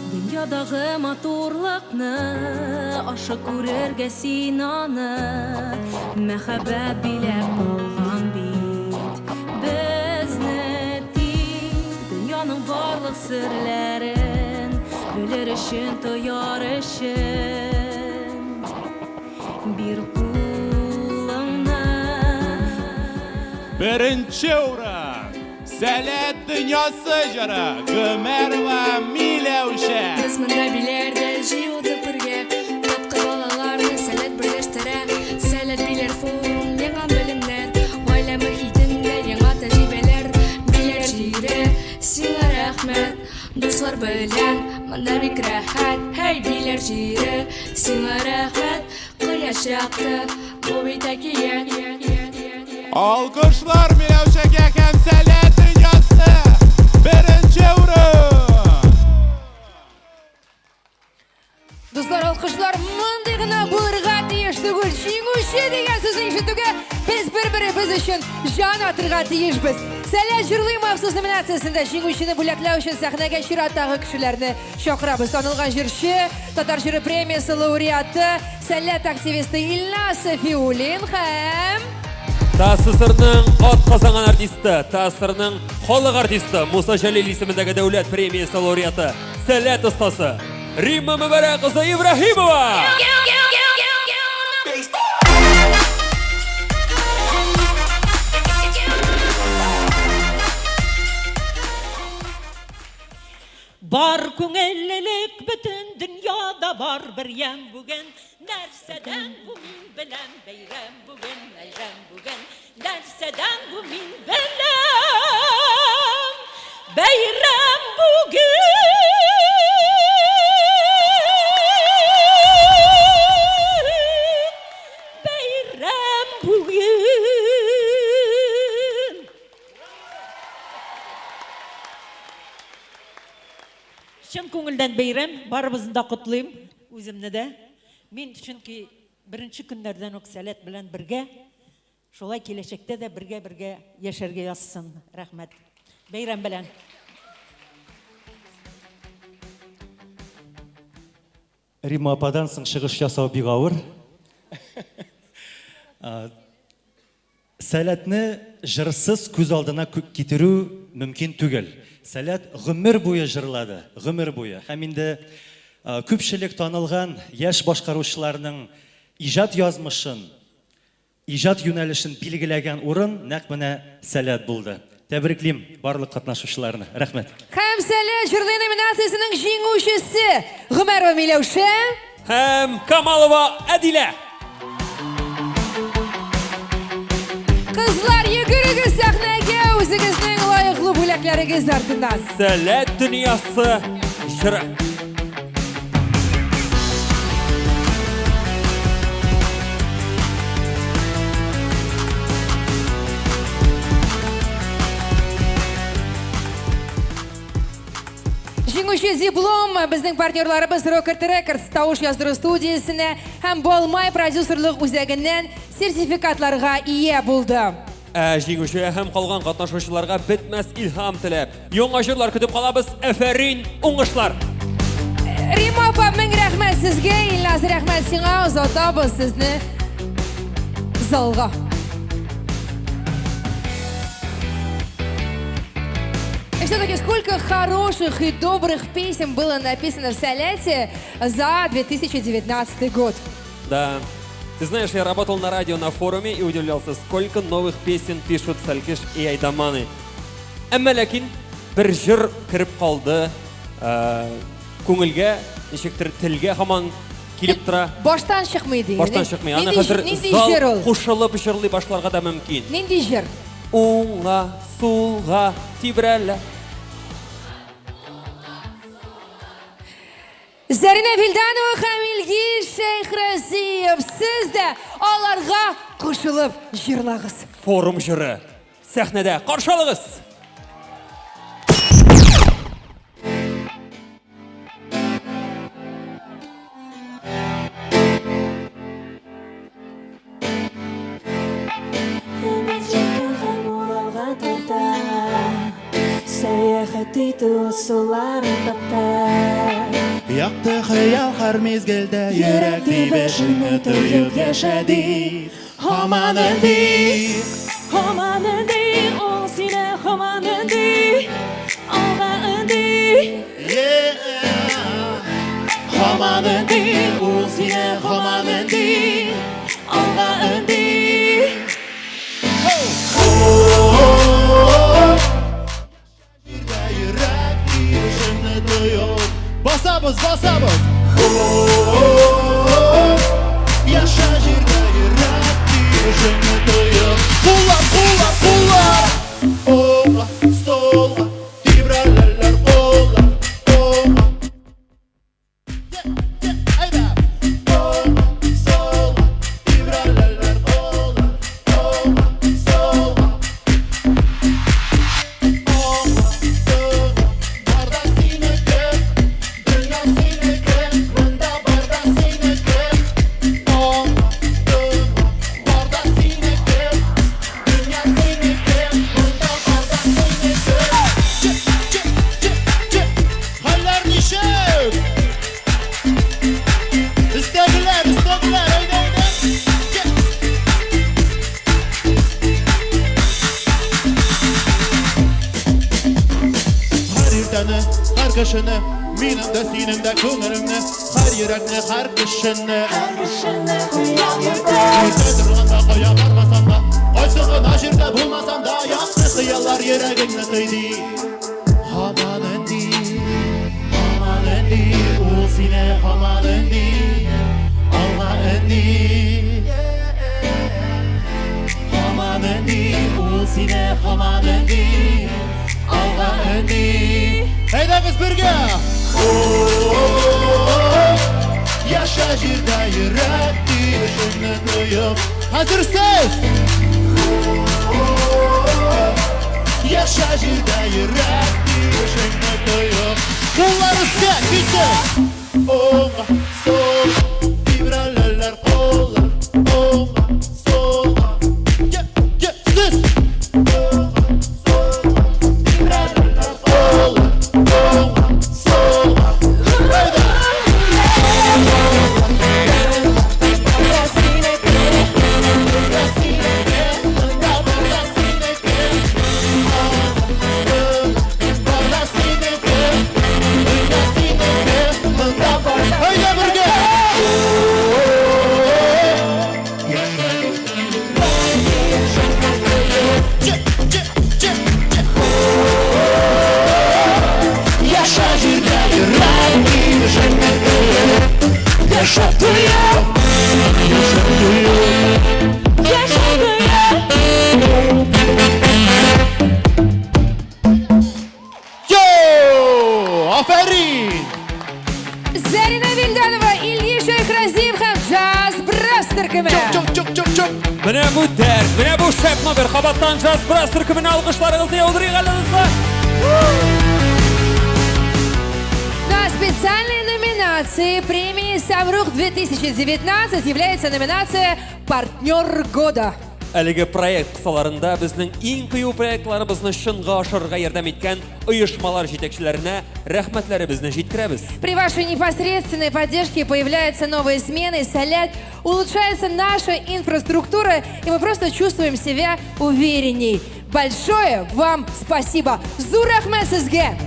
Дөньядагы матурлыкны Ашык күрергә син аны Мәхәббәт биләп алган бит. Барлык серләрен белер өчен, тояр өчен бир кулыңны. Беренче урын! Сәләт дөньясы җыры Гомәрова Миләүшә. Без монда Биләрдә җыелдык бергә, Тапкыр балаларны Сәләт берләштерә. Сәләт Биләр форум, яңа белемнәр, Гаилә мохитендә яңа тәҗрибәләр. Биләр җире, сиңа рәхмәт, Дуслар белән монда бик рәхәт. Һәй, Биләр җире, сиңа рәхмәт, Кояш якты, бу бит әкият. Алкышлар Миләүшәгә һәм Сәләт дөньясы! Беренче урын! Дуслар, алкышлар мондый гына булырга тиеш түгел. Җиңүче дигән сүзне ишетүгә без бер-беребез өчен җан атырга тиешбез. Сәләт җырлый махсус номинациясендә җиңүчене бүләкләү өчен сәхнәгә чираттагы кешеләрне чакырабыз. Танылган җырчы, Татар җыры премиясе лауреаты, Сәләт активисты Илназ Сафиуллин һәм ТАССРның атказанган артисты, ТАССРның халык артисты Муса Җәлил исемендәге дәүләт премиясе лауреаты, Сәләт остасы Римма Мөбарәк кызы Ибраһимова! Бар күңеллелек бөтен дөньяда бар бер ямь бүген. Нәрсәдән бу мин беләм, бәйрәм бүген, бәйрәм бүген. Нәрсәдән бу мин беләм, бәйрәм бүген. Бәйрәм бүген. Чын күңелдән бәйрәм, барыбызны да котлыйм, үземне дә. Мин чөнки беренче көннәрдән үк Сәләт белән бергә, шулай киләчәктә дә бергә-бергә яшәргә язсын. Рәхмәт. Бәйрәм белән. Римма ападан соң чыгыш ясау бик авыр. Сәләтне җырсыз күз алдына китерү мөмкин түгел. Сәләт гомер буе җырлады, гомер буе. Һәм инде күпчелек танылган яшь башкаручыларның иҗат язмышын, иҗат юнәлешен билгеләгән урын нәкъ менә Сәләт булды. Тәбриклим барлык катнашучыларны. Рәхмәт. Һәм Сәләт җырлый номинациясенең җиңүчесе Гомәрова Миләүшә. Һәм Камалова Әдилә. Кызлар, йөгерегез сәхнәгә үзегезнең лаеклы бүләкләрегез артыннан. Сәләт дөньясы җыры. Җиңүче диплом безнең партнерларыбыз Rocket Records тавыш яздыру студиясенә һәм Балмай продюсерлык үзәгеннән сертификатларга ия булды. Ә җиңүче һәм калган катнашучыларга бетмәс илһам теләп, яңа җырлар көтеп калабыз. Әфәрин, уңышлар! Рима апа, мең рәхмәт сезгә, Илназ, рәхмәт сиңа, озатабыз сезне залга. И все-таки сколько хороших и добрых песен было написано в Сәләте за 2019 год. Да. Ты знаешь, я работал на радио на форуме и удивлялся, сколько новых песен пишут Сәлкеш и Әйдаманы. Әмма ләкин бер җыр кереп калды күңелгә, ничектер телгә һаман килеп тора. Баштан чыкмый ди. Баштан чыкмый. Аны хәзер зал кушылып җырлый башларга да мөмкин. Нинди җыр? Уңга, сулга тибрәлә. Зәринә Вилданова һәм Илгиз Шәйхразиев, сез дә аларга кушылып җырлагыз. Форум җыры сәхнәдә каршы алыгыз! Сәяхәт итү ысулларын тапты. Якты хыял һәр мизгелдә йөрәк тибешеңне тоеп яшәди. Һаман өнди. Һаман өнди, ул сине һаман өнди. Алга өнди, Һаман өнди, ул сине һаман өнди, алга өнди. Йөрәк тибешеңне тоеп. Басабыз, басабыз. Яша җирдә йөрәк тибешеңне тоеп. Куллар, куллар, куллар. Уңга, сулга, тибрәләләр куллар, уңга. Әйдә. Уңга, сулга, тибрәләләр куллар, уңга, сулга. Барда синеке, дөнья синеке, монда барда синеке. Оңга, барда синеке, дөнья синеке, монда барда синеке. Чик, чик, чик, чик. Хәлләр ничек? Өстәгеләр, өстәгеләр, әйдә, әйдә. Чик. Һәр иртәне, һәр кешене, минем дә синең дә күңелеңне, һәр йөрәкне, һәр кешене. Һәр кешене хыял йөртә. Иртә торганда кая бармасам да, кайсы гына җирдә булмасам да, якты хыяллар йөрәгеңне тыйды. Һаман өнди, һаман өнди, ул сине һаман өнди, алга өнди. Һаман өнди, ул сине һаман өнди, алга өнди. Әйдәгез бергә! Яша җирдә йөрәк тибешеңне тоеп. Хәзер сез! Яша җирдә йөрәк тибешеңне тоеп. Куллар өскә, киттек! Уңга, сулга, тибрәләләр куллар, уңга, сулга. Е, е, сез! Уңга, сулга, тибрәләләр куллар, уңга, сулга. Әйдә! Әйдә бергә! Яша җирдә йөрәк тибешеңне тоеп. Яша тоеп, яша тоеп, яша тоеп. Йо! Афәрин! Зарина Вильданова, Илья Шәйхразиев һәм Джаз Брас төркеме. Чук, чук, чук, чук. Менә бу дәрт, менә бу шәп номер. Кабаттан Джаз Брас төркеменә алкышларыгызны яудырыйк әле, дуслар. На специальной номинации премии «Самрук 2019» является номинация «Партнер года». Әлеге проект кысаларында безнең иң кыю проектларыбызны чынга ашырырга ярдәм иткән оешмалар җитәкчеләренә рәхмәтләребезне җиткерәбез. При вашей непосредственной поддержке появляются новые смены, Сәләт, улучшается наша инфраструктура, и мы просто чувствуем себя уверенней. Большое вам спасибо. Зур рәхмәт сезгә!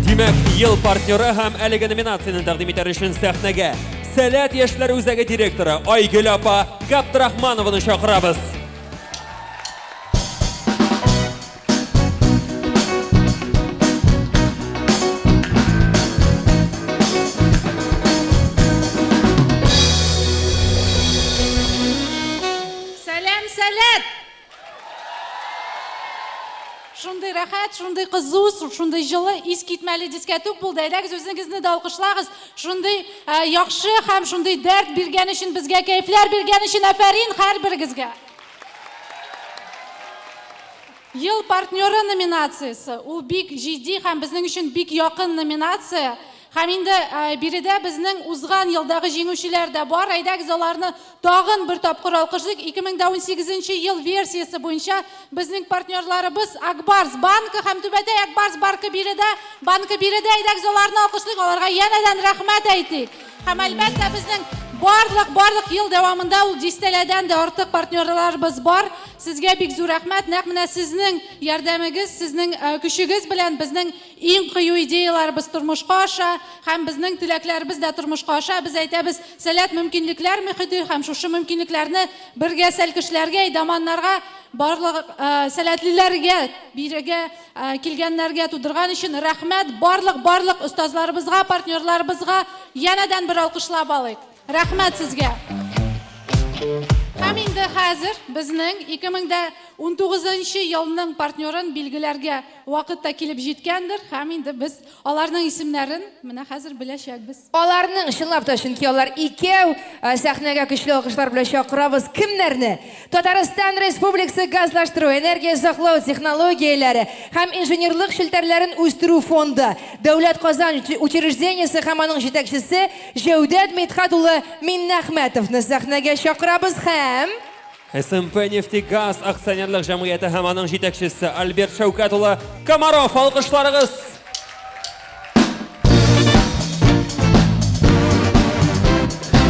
Димәк, ел партнеры һәм әлеге номинацияне тәкъдим итәр өчен сәхнәгә Сәләт яшьләр үзәге директоры Айгөл апа Габдрахманованы чакырабыз. Сәлам, Сәләт! Шундый рәхәт, шундый кызу, шундый җылы, искитмәле дискәтүк булды. Әйдәгез, үзегезне дә алкышлагыз. Шундый яхшы һәм шундый дәрт биргән өчен, безгә кәефләр биргән өчен афәрин һәрберегезгә. Ел партнеры номинациясе. Ул бик җитди һәм безнең өчен бик якын номинация. Һәм инде биредә безнең узган елдагы җиңүчеләр дә бар. Әйдәгез, аларны тагын бер тапкыр алкышлыйк. 2018 ел версиясе буенча безнең партнерларыбыз Акбарс банкы һәм Түбәтәй Акбарс банкы биредә, банкы биредә. Әйдәгез, аларны алкышлыйк, аларга янәдән рәхмәт әйтик. Һәм әлбәттә безнең Барлык, барлык ел дәвамында ул дистәләдән дә артык партнерларыбыз бар. Сезгә бик зур рәхмәт. Нәкъ менә сезнең ярдәмегез, сезнең э, көчегез белән безнең иң кыю идеяләребез тормышка аша һәм безнең теләкләребез дә тормышка аша. Без әйтәбез, Сәләт мөмкинлекләр мөхите һәм шушы мөмкинлекләрне бергә сәлкешләргә, әйдаманнарга, барлык э, сәләтлеләргә бирегә э, килгәннәргә тудырган өчен рәхмәт. Барлык, барлык остазларыбызга, партнерларыбызга янәдән бер алкышлап алыйк. Рәхмәт сезгә. Һәм инде хәзер безнең 2019 елның партнерын билгеләргә вакыт та килеп җиткәндер, һәм инде без аларның исемнәрен менә хәзер беләчәкбез. Аларның, чынлап та, чөнки алар икәү, сәхнәгә көчле алкышлар белән чакырабыз. Кемнәрне? Татарстан Республикасы Газлаштыру, энергия саклау технологияләре һәм инженерлык челтәрләрен үстерү фонды Дәүләт Казан учреждениесе һәм аның җитәкчесе Җәүдәт Мидхәт улы Миннәхмәтовны сәхнәгә чакырабыз һәм. СМП Нефтегаз акционерлык җәмгыяте һәм аның җитәкчесе Альберт Шәүкәт улы Комаров, алкышларыгыз!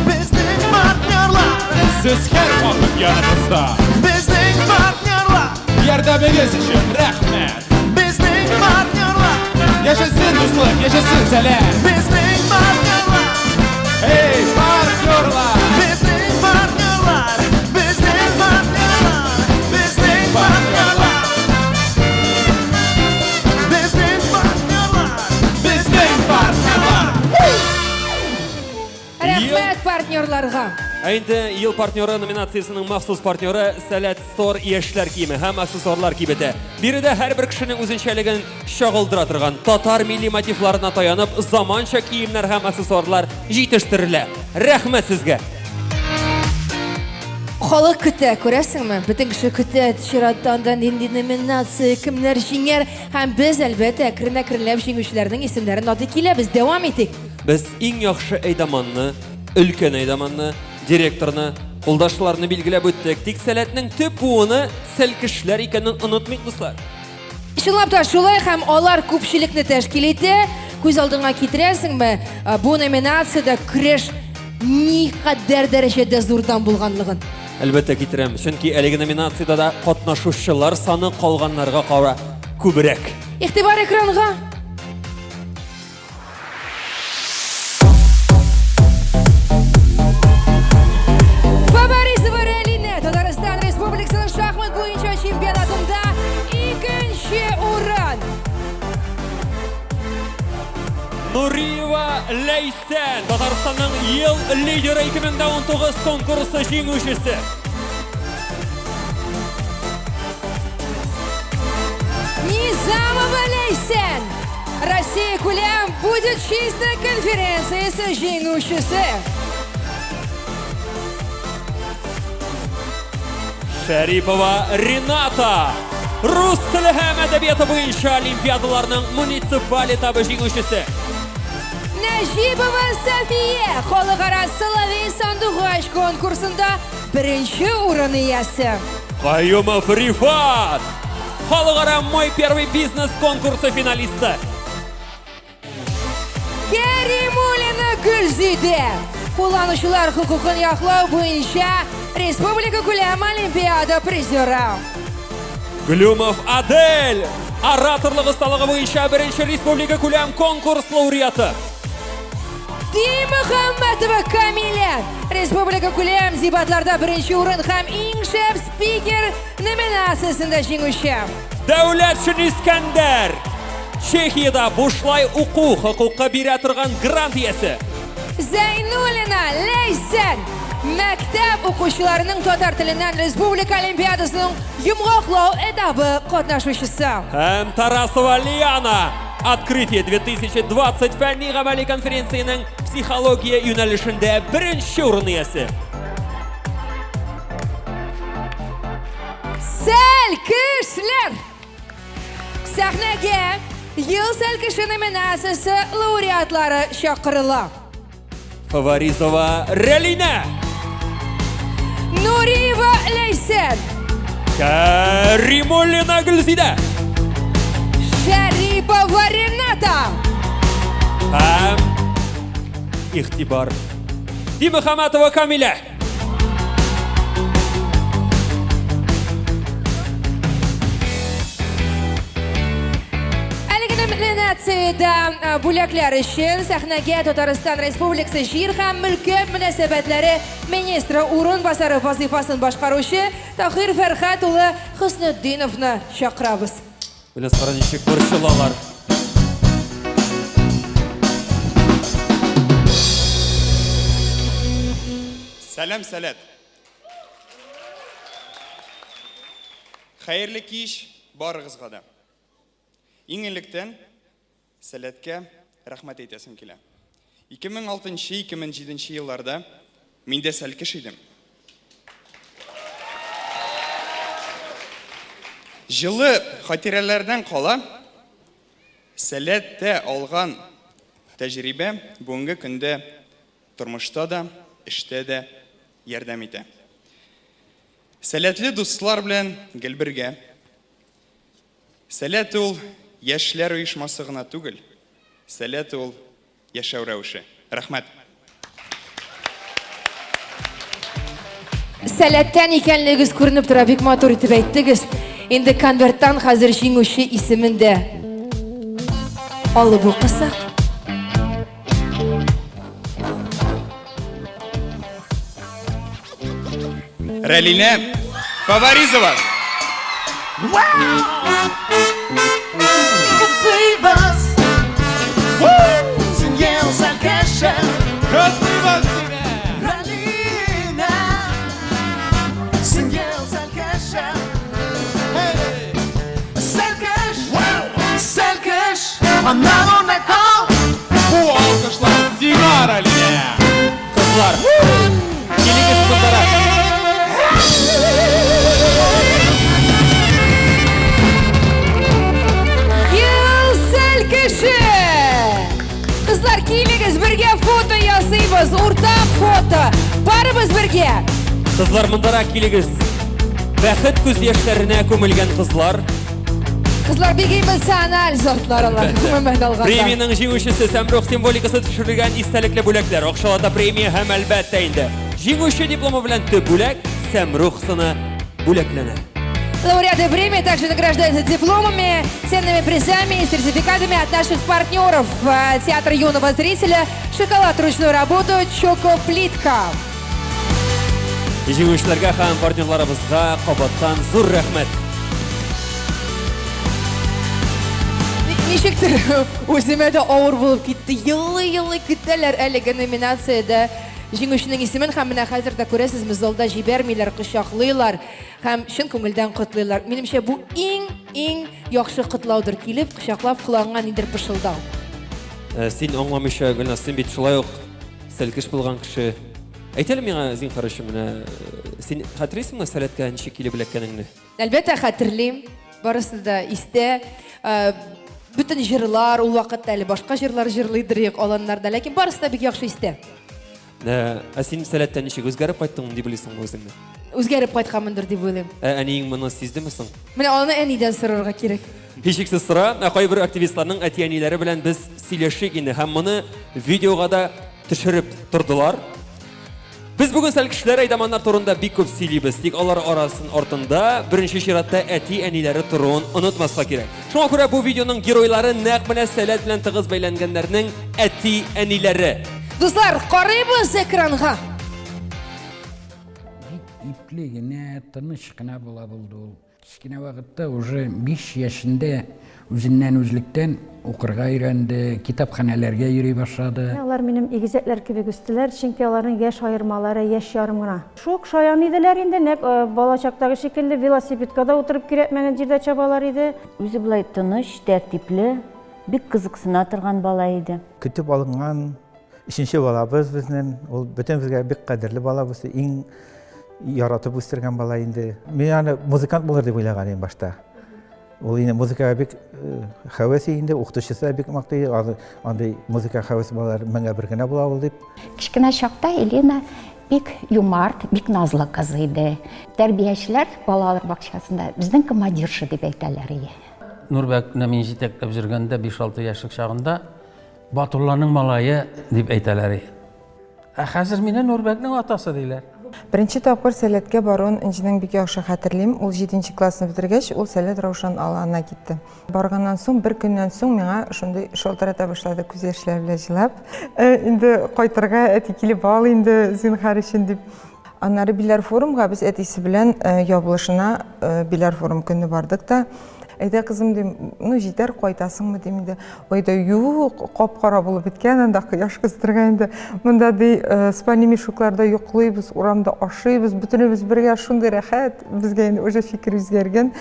Безнең партнерлар Сез һәрвакыт яныбызда. Безнең партнерлар Ярдәмегез өчен рәхмәт. Безнең партнерлар Яшәсен дуслык, яшәсен сәләт. Безнең партнерлар Эй, партнерлар! Безнең партнерлар Безнең партнерлар Безнең партнерлар Безнең партнерлар Безнең партнерлар! Рәхмәт партнерларга! Ә инде Ел партнеры номинациясенең махсус партнеры Сәләт Стор яшьләр киеме һәм аксессуарлар кибете. Биредә һәрбер кешенең үзенчәлеген чагылдыра торган татар милли мотивларына таянып заманча киемнәр һәм аксессуарлар җитештерелә. Рәхмәт сезгә! Халык көтә, күрәсеңме? Бөтен кеше көтә, чиратта анда нинди номинация, кемнәр җиңәр. Һәм без, әлбәттә, әкрен-әкренләп җиңүчеләрнең исемнәрен атый киләбез. Дәвам итик. Без иң яхшы әйдаманны, өлкән әйдаманны, директорны, кулдашларны билгеләп үттек. Тик сәләтнең төп буыны сәлкешләр икәнен онытмыйк, дуслар. Чынлап та шулай һәм алар күпчелекне тәшкил итә. Күз алдыңа китерәсеңме, бу номинациядә көрәш никадәр дәрәҗәдә зурдан булганлыгын? Әлбәттә китерәм, чөнки әлеге номинациядә дә катнашучылар саны калганнарга кара күбрәк. Игътибар экранга! Фабарисова Рәлинә Татарстан Республикасының шахмат буенча чемпионатында икенче урын. Нуриева Ләйсән, Татарстанның ел лидеры 2019 конкурсы җиңүчесе. Низамова Ләйсән, Россия күләм будет чисто конференциясе җиңүчесе. Шәрипова Рената, рус теле һәм әдәбияты буенча олимпиадаларның муниципаль этабы җиңүчесе. Нәҗибова София, халыкара Соловей сандугач конкурсында беренче урын иясе. Каюмов Рифат, халыкара Мой первый бизнес конкурсы финалисты. Кәримуллина Гөлзидә, кулланучылар хокукын яклау буенча республика күләм олимпиада призеры. Глюмов Адель, ораторлык осталыгы буенча беренче республика күләм конкурс лауреаты. Димөхәммәтова Камилә, республика күләм дебатларда беренче урын һәм иң шәп спикер номинациясендә җиңүче. Дәүләтшин Искәндәр, Чехиядә бушлай уку хокукы бирә торган грант иясе. Зәйнуллина Ләйсән, мәктәп укучыларының татар теленнән республика олимпиадасының йомгаклау этабы катнашучысы. Һәм Тарасова Лиана, Открытие 2020 фәнни-гамәли конференциянең психология юнәлешендә беренче урын иясе. Сәлкешләр! Сәхнәгә Ел сәлкеше номинациясе лауреатлары чакырыла. Фаворизова Рәлинә. Нуриева Ләйсән. Кәримуллина Гөлзидә. Шәрипова Рената. Һәм игътибар. Димөхәммәтова Камилә. Әлеге номинациядә э, бүләкләр өчен сәхнәгә Татарстан Республикасы җир һәм мөлкәт мөнәсәбәтләре министры урынбасары вазыйфасын башкаручы Таһир Фәрхәт улы Хөснетдиновны чакырабыз. Беләс кара ничек борчылалар. Сәлам, сәләт. Хәерле кич барыгызга да. Иң электән Сәләткә рәхмәт әйтәсем килә. 2006-2007 елларда мин дә сәлкеш идем. Җылы хатирәләрдән кала, Сәләттә алган тәҗрибә бүгенге көндә тормышта да, эштә дә ярдәм итә. Сәләтле дуслар белән гел бергә. Сәләт ул яшьләр оешмасы гына түгел, Сәләт ул яшәү рәвеше. Рәхмәт! Сәләттән икәнлегегез күренеп тора, бик матур итеп әйттегез. Инде конверттан хәзер җиңүче исемен дә алып укысак. Рәлинә Фаваризова. Бу алкышлар сиңа, Ралинә! Кызлар, килегез мондарак. Ел сәлкеше! Кызлар, килегез, бергә фото ясыйбыз, уртак фото. Барыбыз бергә. Кызлар, мондарак килегез. Бәхет күз яшьләренә күмелгән кызлар. Кызлар бик эмоциональ затлар алар, гомумән алганда. Премиянең җиңүчесе Сәмрух символикасы төшерелгән истәлекле бүләкләр, акчалата премия һәм әлбәттә инде җиңүче дипломы белән төп бүләк Сәмрух сыны бүләкләнә. Лауреаты премии также награждаются дипломами, ценными призами и сертификатами от наших партнеров э, Театра юного зрителя, шоколад ручную работу «Чоко-плитка». Җиңүчеләргә һәм партнерларыбызга кабаттан зур рәхмәт. Ничектер үземә дә авыр булып китте. Елый-елый көтәләр әлеге номинациядә җиңүченең исемен һәм менә хәзер дә күрәсезме, залда җибәрмиләр, кочаклыйлар һәм чын күңелдән котлыйлар. Минемчә, бу иң-иң яхшы котлаудыр, килеп, кочаклап, колагыңа нидер пышылдау. Э, син аңламыйча, Гөлназ, син бит шулай ук сәлкеш булган кеше. Әйт әле миңа, зинһар өчен, менә э, син хәтерлисеңме сәләткә ничек килеп эләккәнеңне? Әлбәттә, хәтерлим. Барысы да истә. Э, бөтен җырлар, ул вакытта әле башка җырлар җырлыйдыр идек аланнарда, ләкин барысы да бик яхшы истә. Ә, ә син сәләттән ничек үзгәреп кайттың дип уйлыйсыңмы үзеңне? Үзгәреп кайтканмындыр дип уйлыйм. Ә әниең моны сиздеме соң? Менә аны әнидән сорарга кирәк. Һичшиксез сора. Ә кайбер активистларның әти-әниләре белән без сөйләшик инде һәм моны видеога да төшереп тордылар. Без бүген сәлкешләр әйдаманнар турында бик күп сөйлибез, тик алар арасын артында беренче чиратта әти-әниләре торуын онытмаска кирәк. Шуңа күрә бу видеоның геройлары нәкъ менә сәләт белән тыгыз бәйләнгәннәрнең әти-әниләре. Дуслар, карыйбыз экранга. Бик ипле генә, тыныч кына бала булды ул. Кечкенә вакытта уже 5 яшендә үзеннән үзлектән укырга өйрәнде, китапханәләргә йөри башлады. Алар минем игезәкләр кебек үстеләр, чөнки аларның яшь аермалары яшь ярым гына. Шук шаян иделәр инде, нәкъ балачактагы шикелле велосипедка да утырып кирәкмәгән җирдә чабалар иде. Үзе болай тыныч, тәртипле, бик кызыксына торган бала иде. Көтеп алынган өченче балабыз безнең. Ул бөтенебезгә бик кадерле балабыз, иң яратып үстергән бала инде. Мин аны музыкант булыр дип уйлаган идем башта. Ул инде музыкага бик э, хәвәс инде, укытучысы да бик мактый, андый музыка хәвәс балалар меңгә бер генә була ул дип. Кечкенә чакта Элина бик юмарт, бик назлы кыз иде. Тәрбиячеләр балалар бакчасында безнең командирша дип әйтәләр иде. Нурбәкне мин җитәкләп йөргәндә 5-6 яшьлек чагында Батулланың малае дип әйтәләр иде. Ә хәзер мине Нурбәкнең атасы диләр. Беренче тапкыр Сәләткә баруын Энҗенең бик яхшы хәтерлим. Ул җиденче классны бетергәч, ул Сәләт Раушан аланына китте. Барганнан соң, бер көннән соң миңа шундый шалтырата башлады, күз яшьләре белән җылап. Инде кайтырга, әти килеп ал инде, зинһар өчен, дип. Аннары Биләр форумга без әтисе белән ябылышына Биләр форум көнне бардык та, әйдә, кызым, дим, ну җитәр, кайтасыңмы, дим инде. Ой да юк, кап-кара булып беткән, анда кояш кыздырган инде. Монда ди спальный мешокларда йоклыйбыз, урамда ашыйбыз, бөтенебез бергә, шундый рәхәт, безгә инде уже фикер үзгәргән.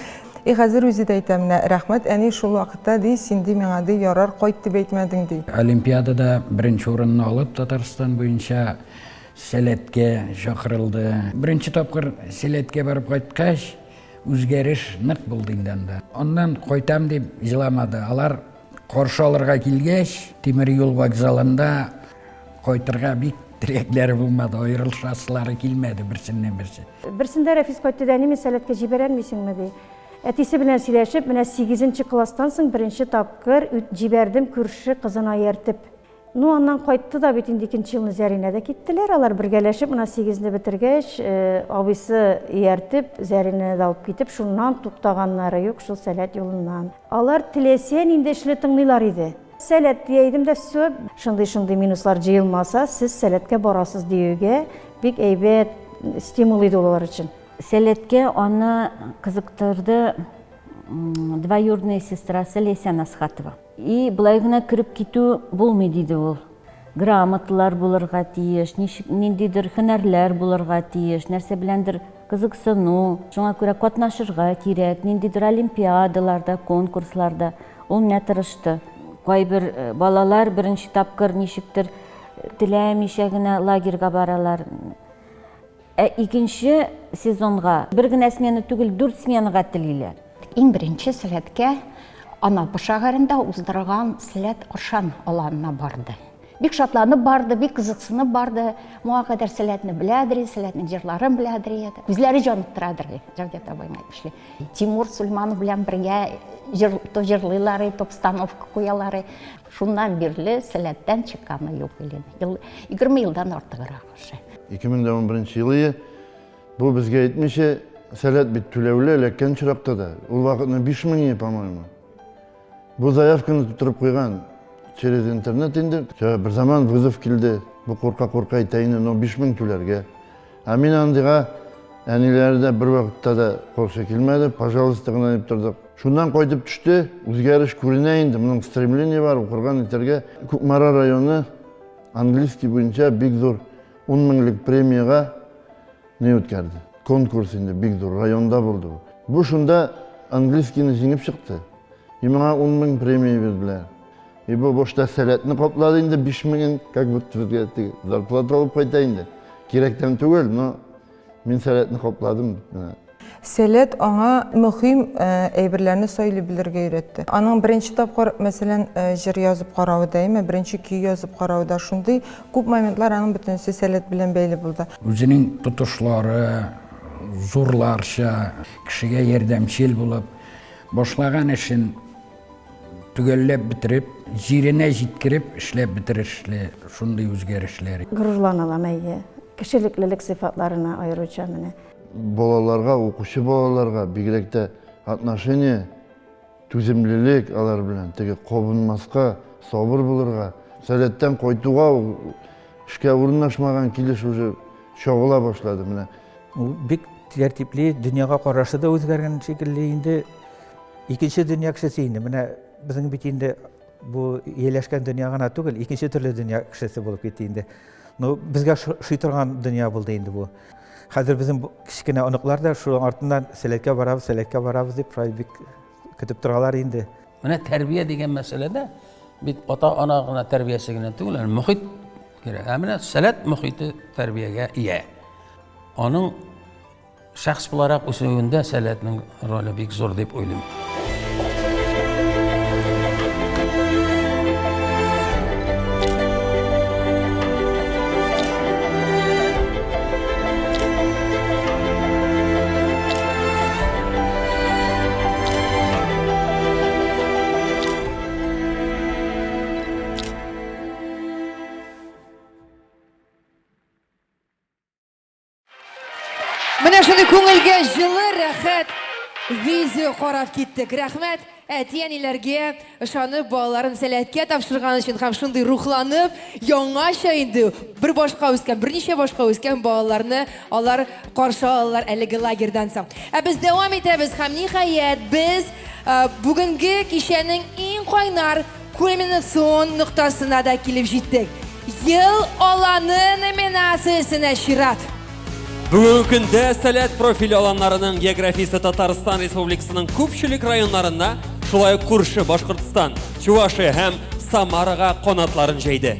И хәзер үзе дә әйтә, менә рәхмәт, әни, шул вакытта ди, син ди миңа ди, ярар, кайт дип әйтмәдең ди. Олимпиадада беренче урынны алып, Татарстан буенча Сәләткә чакырылды. Беренче тапкыр Сәләткә барып кайткач, үзгәреш нык булды инде анда. Аннан кайтам дип җыламады. Алар каршы алырга килгәч, тимер юл вокзалында кайтырга бик теләкләре булмады, аерылышасылары килмәде берсеннән берсе. Берсендә Рәфис кайтты да, әни, мин Сәләткә җибәрәлмисеңме, ди. Әтисе белән сөйләшеп, менә сигезенче класстан соң беренче тапкыр җибәрдем күрше кызына ияртеп. Ну, аннан кайтты да бит инде икенче елны Зәринә дә киттеләр. Алар бергәләшеп, менә сигезне бетергәч, абыйсы ияртеп, Зәринәне дә алып китеп, шуннан туктаганнары юк, шул Сәләт юлыннан. Алар теләсә нинди эшне тыңлыйлар иде. Сәләт дия идем дә, всё, шундый-шундый минуслар җыелмаса, сез Сәләткә барасыз диюгә бик әйбәт стимул иде ул алар өчен. Сәләткә аны кызыктырды двоюродная сестрасы Леся Насхатова. И болай гына кереп китү булмый, диде ул. Грамоталар булырга тиеш, ничек, ниндидер һөнәрләр булырга тиеш, нәрсә беләндер кызыксыну, шуңа күрә катнашырга кирәк, ниндидер олимпиадаларда, конкурсларда. Ул менә тырышты. Кайбер э, балалар беренче тапкыр ничектер э, теләмичә генә лагерьга баралар. Ә икенче сезонга бер генә смена түгел, дүрт сменага телиләр. Иң беренче Сәләткә Анапа шәһәрендә уздырылган Сәләт Аршан аланына барды. Бик шатланып барды, бик кызыксынып барды. Моңа кадәр Сәләтне беләдер, Сәләтнең җырларын беләдер. Күзләре җанып торадыр, Җәүдәт абыйның әйтмешли. Тимур Сульманов белән бергә җыр, то җырлыйлар, то постановка куялар. Шуннан бирле Сәләттән чыкканы юк илен. Ел, 20 елдан артыграк уже. 2011 елы бу безгә әйтмичә, Сәләт бит түләүле эләккән очракта да. Ул вакытны 5000 ие, по-моему. Бу заявканы тутырып куйган через интернет инде. Бер заман вызов килде. Бу курка-курка әйтә инде, но 5000 түләргә. Ә мин андыйга әниләре дә бер вакытта да каршы килмәде, пожалуйста гына дип тордык. Шуннан кайтып төште, үзгәреш күренә инде, моның стремление бар, укырга нитәргә. Кукмара районы английский буенча бик зур 10 меңлек премиягә ни үткәрде. Конкурс инде бик зур, районда булды бу. Бу шунда английскийны җиңеп чыкты. И моңа 10 мең премия бирделәр. И бу башта сәләтне каплады инде 5 меңен, как будто безгә теге зарплата алып кайта инде. Кирәктән түгел, но мин сәләтне капладым менә. Сәләт аңа мөһим әйберләрне сайлый белергә өйрәтте. Аның беренче тапкыр, мәсәлән, җыр язып каравы да, әйме, беренче көй язып каравы да, шундый күп моментлар аның бөтенесе сәләт белән бәйле булды. Үзенең тотышлары зурларча, кешегә ярдәмчел булып, башлаган эшен төгәлләп бетереп, җиренә җиткереп эшләп бетерешле шундый үзгәрешләр. Горурлана алам, әйе. Кешелеклелек сыйфатларына аеруча менә. Балаларга, укучы балаларга бигрәк тә отношение, түземлелек алар белән, теге кабынмаска, сабыр булырга. Сәләттән кайтуга ук эшкә урнашмаган килеш уже чагыла башлады менә. Ул бик тәртипле, дөньяга карашы да үзгәргән шикелле инде. Икенче дөнья кешесе инде. Менә безнең бит инде бу ияләшкән дөнья гына түгел, икенче төрле дөнья кешесе булып китте инде. Ну, безгә шый торган дөнья булды инде бу. Хәзер безнең кечкенә оныклар да шуның артыннан сәләткә барабыз, сәләткә барабыз дип шулай бик көтеп торалар инде. Менә тәрбия дигән мәсьәләдә бит ата-ана гына тәрбиясе генә түгел, ә мохит кирәк. Ә менә сәләт мохите тәрбиягә ия. Аның Шәхес буларак үсүендә сәләтнең роле бик зур дип уйлыйм. Менә шундый күңелгә җылы, рәхәт видео карап киттек. Рәхмәт әти-әниләргә ышанып балаларын Сәләткә тапшырган өчен һәм шундый рухланып, яңача инде бер башка үскән, берничә башка үскән балаларны алар каршы алалар әлеге лагерьдан соң. Ә без дәвам итәбез һәм ниһаять без бүгенге кичәнең иң кайнар кульминацион ноктасына да килеп җиттек. Ел аланы номинациясенә чират. Бүгенге көндә Сәләт профиль аланнарының географиясе Татарстан Республикасының күпчелек районнарына, шулай ук күрше Башкортстан, Чувашия һәм Самарага канатларын җәйде.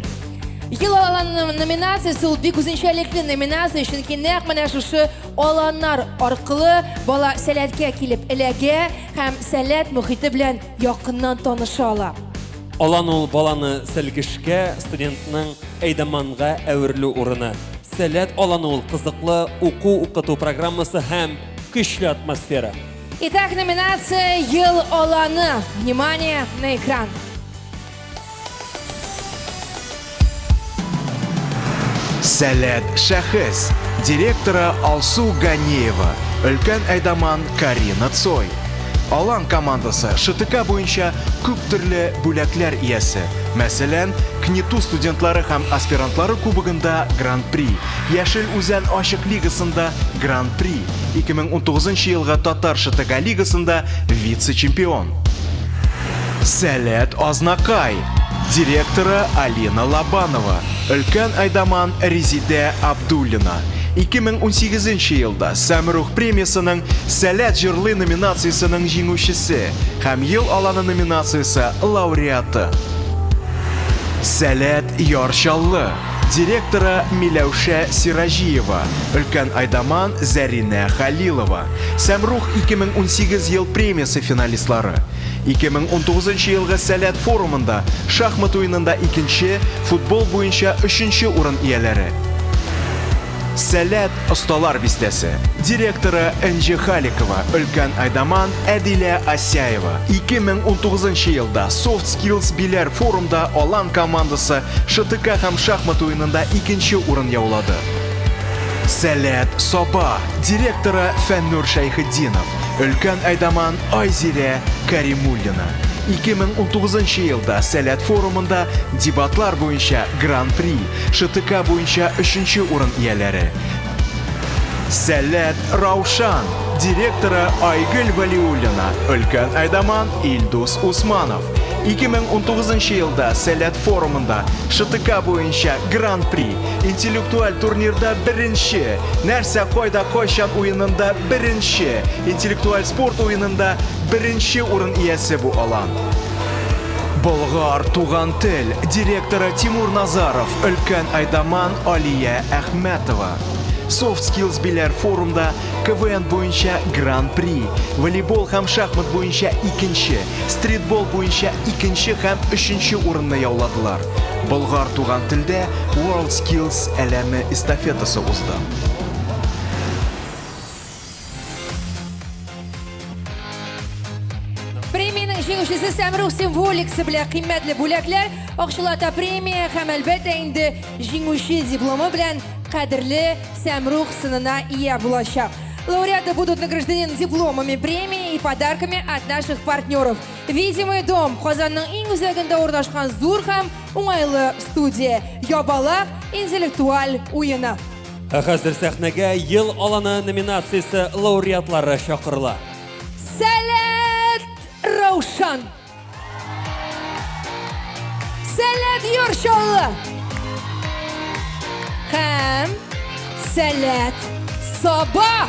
Ел аланы номинациясе ул бик үзенчәлекле номинация, чөнки нәкъ менә шушы аланнар аркылы бала Сәләткә килеп эләгә һәм Сәләт мохите белән якыннан таныша ала. Алан ул баланы сәлкешкә, студентның әйдаманга әверелү урыны. Сәләт аланы ул кызыклы уку-укыту программасы һәм көчле атмосфера. Итак, номинация Ел аланы. Внимание на экран. Сәләт шәхес, директоры Алсу Ганиева, өлкән әйдаман Карина Цой. Алан командасы ШТК буенча күп төрле бүләкләр иясе. Мәсәлән, КНИТУ студентлары һәм аспирантлары кубогында Гран-при, Яшел Үзән ачык лигасында Гран-при, 2019 елгы Татар ШТК лигасында вице-чемпион. Сәләт Азнакай, директоры Алина Лобанова, өлкән әйдаман Резидә Абдуллина. 2018 елда Сәмрух премиясенең Сәләт җырлый номинациясенең җиңүчесе һәм Ел аланы номинациясе лауреаты. Сәләт Яр Чаллы, директоры Миләүшә Сираҗиева, өлкән әйдаман Зәринә Хәлилова. Сәмрух 2018 ел премиясе финалистлары. 2019 елгы Сәләт форумында шахмат уенында икенче, футбол буенча өченче урын ияләре. Сәләт осталар бистәсе. Директоры Энҗе Халикова, өлкән әйдаман Әдилә Асяева. 2019 елда Soft Skills Биләр форумда Алан командасы ШТК һәм шахмат уенында икенче урын яулады. Сәләт Саба, директоры Фәннур Шәйхетдинов, өлкән әйдаман Айзирә Каримуллина. 2019 елда Сәләт форумында дебатлар буенча Гран-при, ШТК буенча өченче урын ияләре. Сәләт Раушан, директоры Айгөл Вәлиуллина, өлкән әйдаман Илдус Усманов. 2019 елда Сәләт форумында ШТК буенча Гран-при, интеллектуаль турнирда беренче, Нәрсә, кайда, кайчан уенында беренче, интеллектуаль спорт уенында беренче урын иясе бу алан. Болгар туган тел, директоры Тимур Назаров, өлкән әйдаман Алия Әхмәтова. Soft Skills Биләр форумда КВН буенча Гран-при, волейбол һәм шахмат буенча икенче, стритбол буенча икенче һәм өченче урынны яуладылар. Болгар туган телдә World Skills әләме эстафетасы узды. Премиянең җиңүчесе Сәмрух символикасы белән кыйммәтле бүләкләр, акчалата премия һәм әлбәттә инде җиңүче дипломы белән кадерле Сәмрух сынына ия булачак. Лауреаты будут награждены дипломами премии и подарками от наших партнеров. Видимый дом Казанның иң үзәгендә урнашкан зур һәм уңайлы студия. Ябалак интеллектуаль уены. Ә хәзер сәхнәгә Ел аланы номинациясе лауреатлары чакырыла. Сәләт Раушан. Сәләт Яр Чаллы. Һәм Сәләт Саба.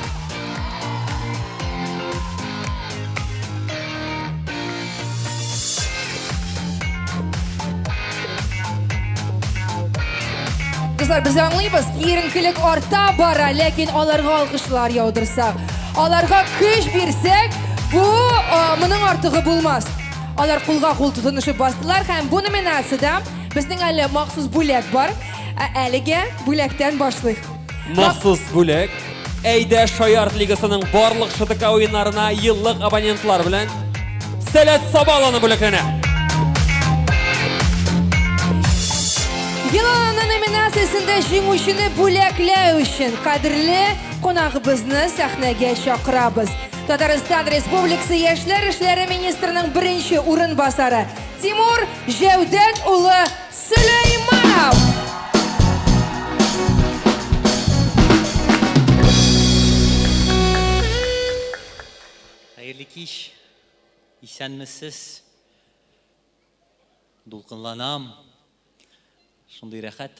Дуслар, без аңлыйбыз, киеренкелек арта бара, ләкин аларга алкышлар яудырсак, аларга көч бирсәк, бу моның артыгы булмас. Алар кулга кул тотынышып бастылар һәм бу номинациядә безнең әле махсус бүләк бар. Ә әлегә бүләктән башлыйк. Махсус бүләк Әйдә Шаярт лигасының барлык ШТК уеннарына еллык абонентлар белән Сәләт Саба аланы бүләкләнә. Ел аланы номинациясендә җиңүчене бүләкләү өчен кадерле кунагыбызны сәхнәгә чакырабыз. Татарстан Республикасы Яшьләр эшләре министрының беренче урынбасары Тимур Җәүдәт улы Сөләйманов! Хәерле кич, исәнмесез. Дулкынланам. Шундый рәхәт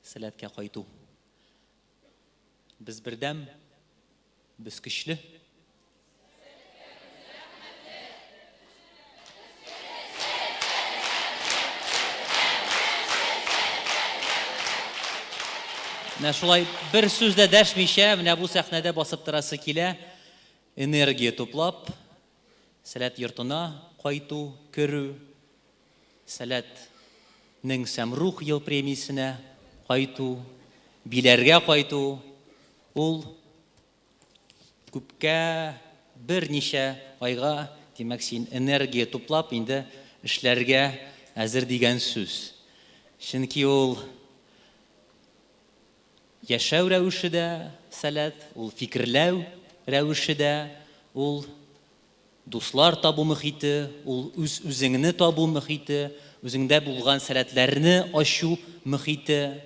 Сәләткә кайту. Без бердәм, без көчле. Менә шулай бер сүз дә дәшмичә, менә бу сәхнәдә басып торасы килә. Энергия туплап, Сәләт йортына кайту, керү, Сәләт нең Сәмрух ел премиясенә кайту, Биләргә кайту, ул күпкә, берничә айга, димәк, син энергия туплап, инде эшләргә әзер дигән сүз. Чөнки ул яшәү рәвеше дә Сәләт, ул фикерләү рәвеше дә, ул дуслар табу мөхите, ул үз-үзеңне табу мөхите, үзеңдә булган сәләтләрне ачу мөхите.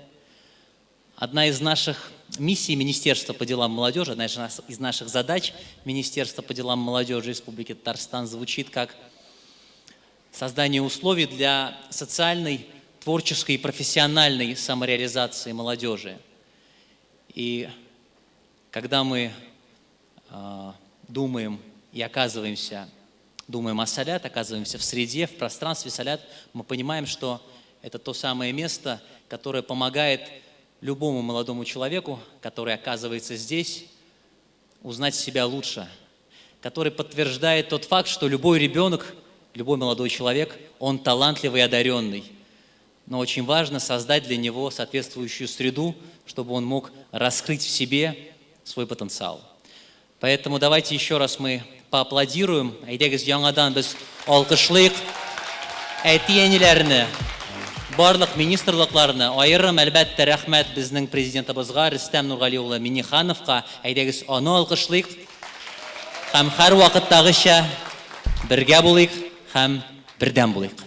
Одна из наших миссий Министерства по делам молодежи, одна из наших задач Министерства по делам молодежи Республики Татарстан звучит как создание условий для социальной, творческой и профессиональной самореализации молодежи. И когда мы думаем и оказываемся, думаем о Салят, оказываемся в среде, в пространстве Салят, мы понимаем, что это то самое место, которое помогает любому молодому человеку, который оказывается здесь, узнать себя лучше, который подтверждает тот факт, что любой ребенок, любой молодой человек, он талантливый и одаренный. Но очень важно создать для него соответствующую среду, чтобы он мог раскрыть в себе свой потенциал. Поэтому давайте еще раз мы поаплодируем. Әйдәгез яңадан без алкышлыйк әти-әниләрне, барлык министрлыкларны, аерым, әлбәттә, рәхмәт безнең президентыбызга Рөстәм Нургали улы Миннихановка. Әйдәгез аны алкышлыйк. Һәм һәрвакыттагыча бергә булыйк һәм бердәм булыйк.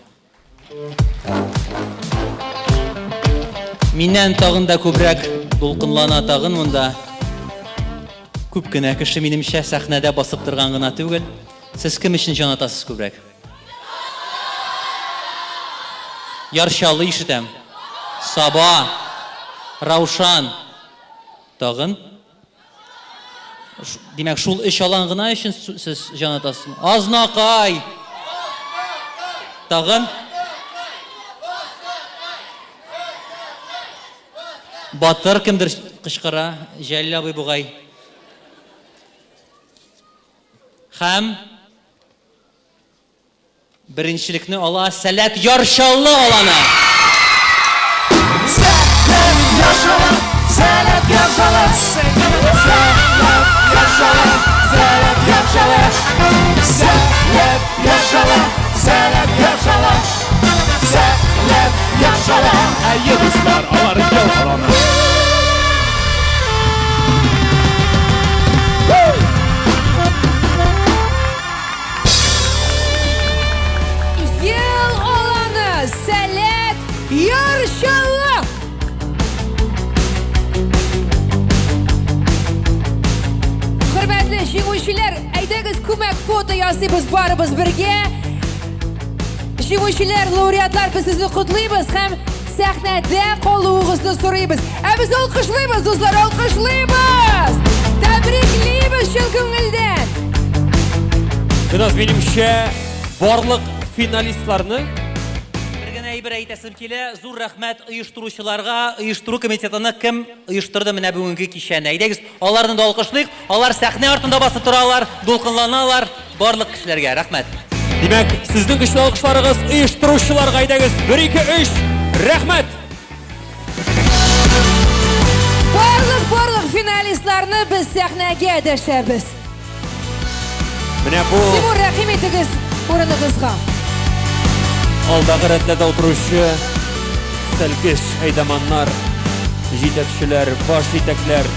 Миннән тагын да күбрәк дулкынлана тагын монда. Күп кенә кеше минемчә сәхнәдә басып торган гына түгел. Сез кем өчен җан атасыз күбрәк? Яр Чаллы ишетәм. Саба, Раушан. Тагын? Димәк, шул өч алан гына өчен сез җан атасызмы? Азнакай! Тагын? Батыр кемдер кычкыра, Җәлил абый бугай. Һәм Беренчелекне ала Сәләт Яр Чаллы аланы. Сәләт Яр Чаллы, Сәләт Яр Чаллы, Сәләт Яр Чаллы, Сәләт Яр Чаллы, Сәләт Яр Чаллы, Сәләт Яр Чаллы, Сәләт Яр Чаллы. Әйе, дуслар, алар ел аланы. Ел аланы, Сәләт, Яр Чаллы! Хөрмәтле җиңүчеләр, әйдәгез күмәк фото ясыйбыз барыбыз бергә. Җиңүчеләр, лауреатлар, без сезне котлыйбыз һәм сәхнәдә калуыгызны сорыйбыз. Ә без алкышлыйбыз, дуслар, алкышлыйбыз! Тәбриклибез чын күңелдән! Гөлназ, минемчә, барлык финалистларны Бер генә әйбер әйтәсем килә, зур рәхмәт оештыручыларга, оештыру комитетына, кем оештырды менә бүгенге кичәне. Әйдәгез, аларны да алкышлыйк. Алар сәхнә артында басып торалар, дулкынланалар. Барлык кешеләргә рәхмәт. Димәк, сезнең көчле алкышларыгыз оештыручыларга, әйдәгез, бер, ике, өч, рәхмәт! Барлык, барлык финалистларны без сәхнәгә дәшәбез. Менә бу Тимур, рәхим итегез урыныгызга. Алдагы рәтләрдә утыручы сәлкеш әйдаманнар, җитәкчеләр, баш җитәкләр.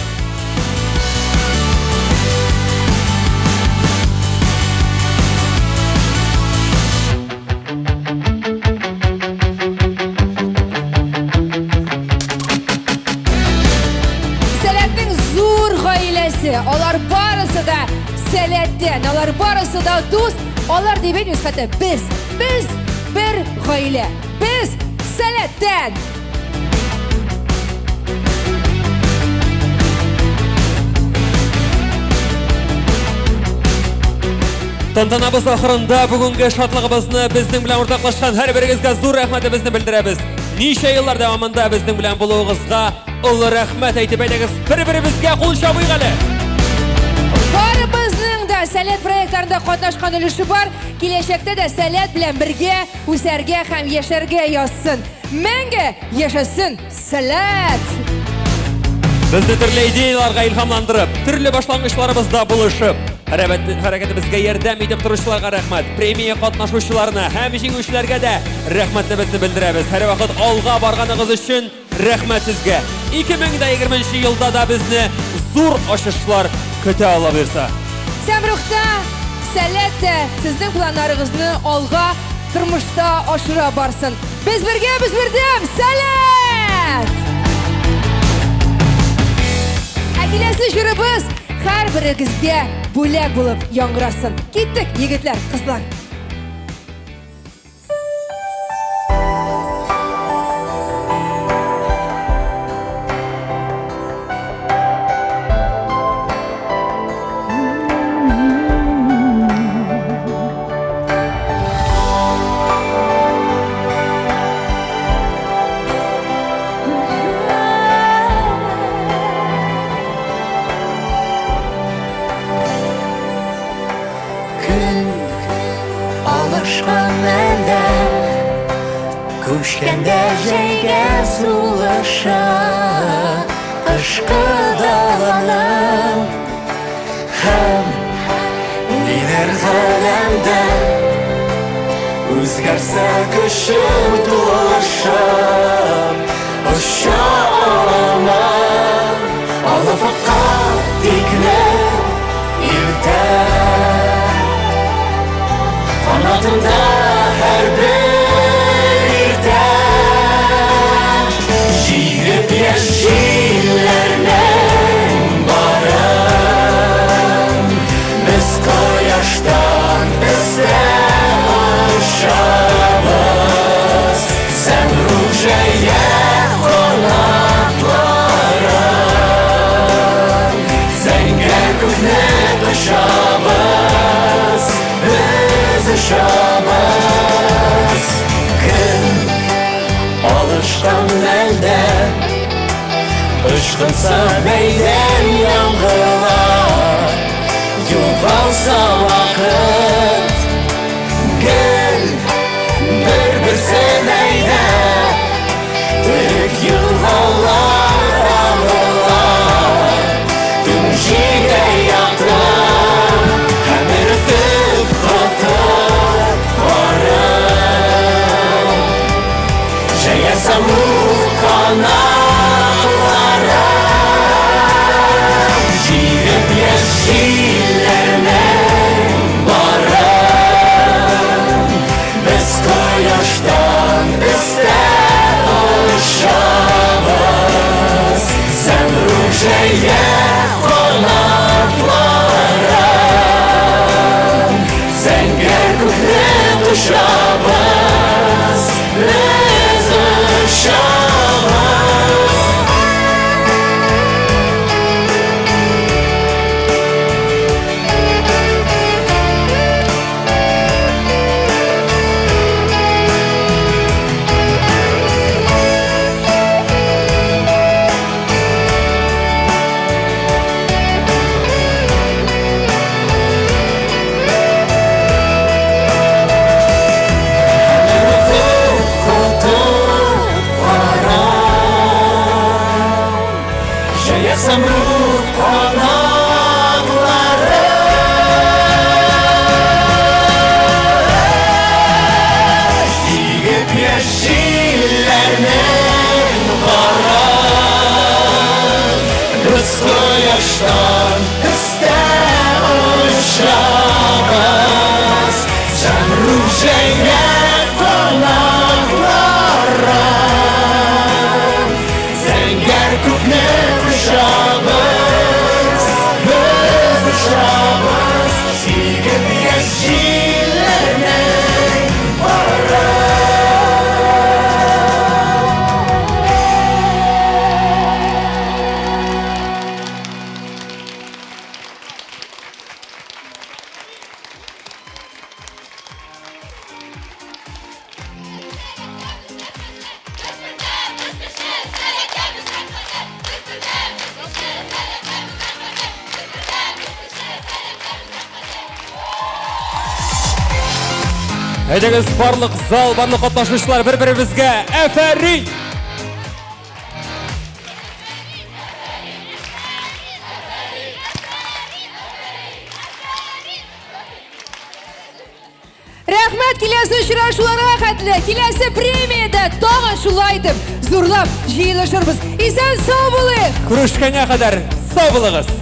Һәммәсе, алар барысы да Сәләттән, алар барысы да дус, алар дип әйтмибез хәтта без, без бер гаилә, без Сәләттән! Тантанабыз ахырында бүгенге шатлыгыбызны безнең белән уртаклашкан һәрберегезгә зур рәхмәтебезне белдерәбез. Ничә еллар дәвамында безнең белән булуыгызга олы рәхмәт әйтеп әйдәгез, бер-беребезгә кул чабыйк әле. Барыбызның да Сәләт проектларында катнашкан өлеше бар. Киләчәктә дә Сәләт белән бергә үсәргә һәм яшәргә язсын. Мәңге яшәсен Сәләт! Безне төрле идеяларга илһамландырып, төрле башлангычларыбызда булышып, хәрәкәтебезгә ярдәм итеп торучыларга рәхмәт. Премия катнашучыларына һәм җиңүчеләргә дә рәхмәтлебезне белдерәбез. Һәрвакыт алга барганыгыз өчен рәхмәт сезгә. 2020 елда да безне зур ачышлар көтә Алла боерса. Сәмрухта, Сәләт тә сезнең планнарыгызны алга тормышта ашыра барсын. Без бергә, без бердәм! Сәләт! Ә киләсе җырыбыз һәрберегезгә бүләк булып яңгырасын. Киттек, егетләр, кызлар! Көн алышкан мәлдә, Күчкәндә җәйгә сулышы, Кышкы даланың Һәм нидер галәмдә Үзгәрсә көчем тулышып, Оча аламын Ал офыкка тикле илтә. Канатымда һәрбер иртә Җигеп яшь җилләрнең барын, Без кояштан өстә очабыз. Сәмруг җәя канатларын, Зәңгәр күкне кочабыз, без очабыз. Көн алышкан мәлдә, Ычкынса бәйдән яңгырлар, Югалса вакыт, Гел бер-берсен әйдәп, Тек елгалар агыла, Төн җиргә ятып, Һәм эретеп катып карын, Җәя сәмруг канатларын. Җигеп яшь җилләрнең барын, Без кояштан өстә очабыз. Сәмруг җәя канатларын, Зәңгәр күкне кочабыз, без очабыз. Җәя сәмруг канатларын, Җигеп яшь җилләрнең барын, Без кояштан өстә очабыз. Сәмруг җәя канатларын, Зәңгәр күкне кочабыз, без. Әйдәгез, барлык зал, барлык катнашучылар бер-беребезгә әфәрин! Рәхмәт, киләсе очрашуларга хәтле, киләсе премиядә тагын шулай итеп зурлап җыелышырбыз. Исән сау булыйк! Күрешкәнгә кадәр сау булыгыз!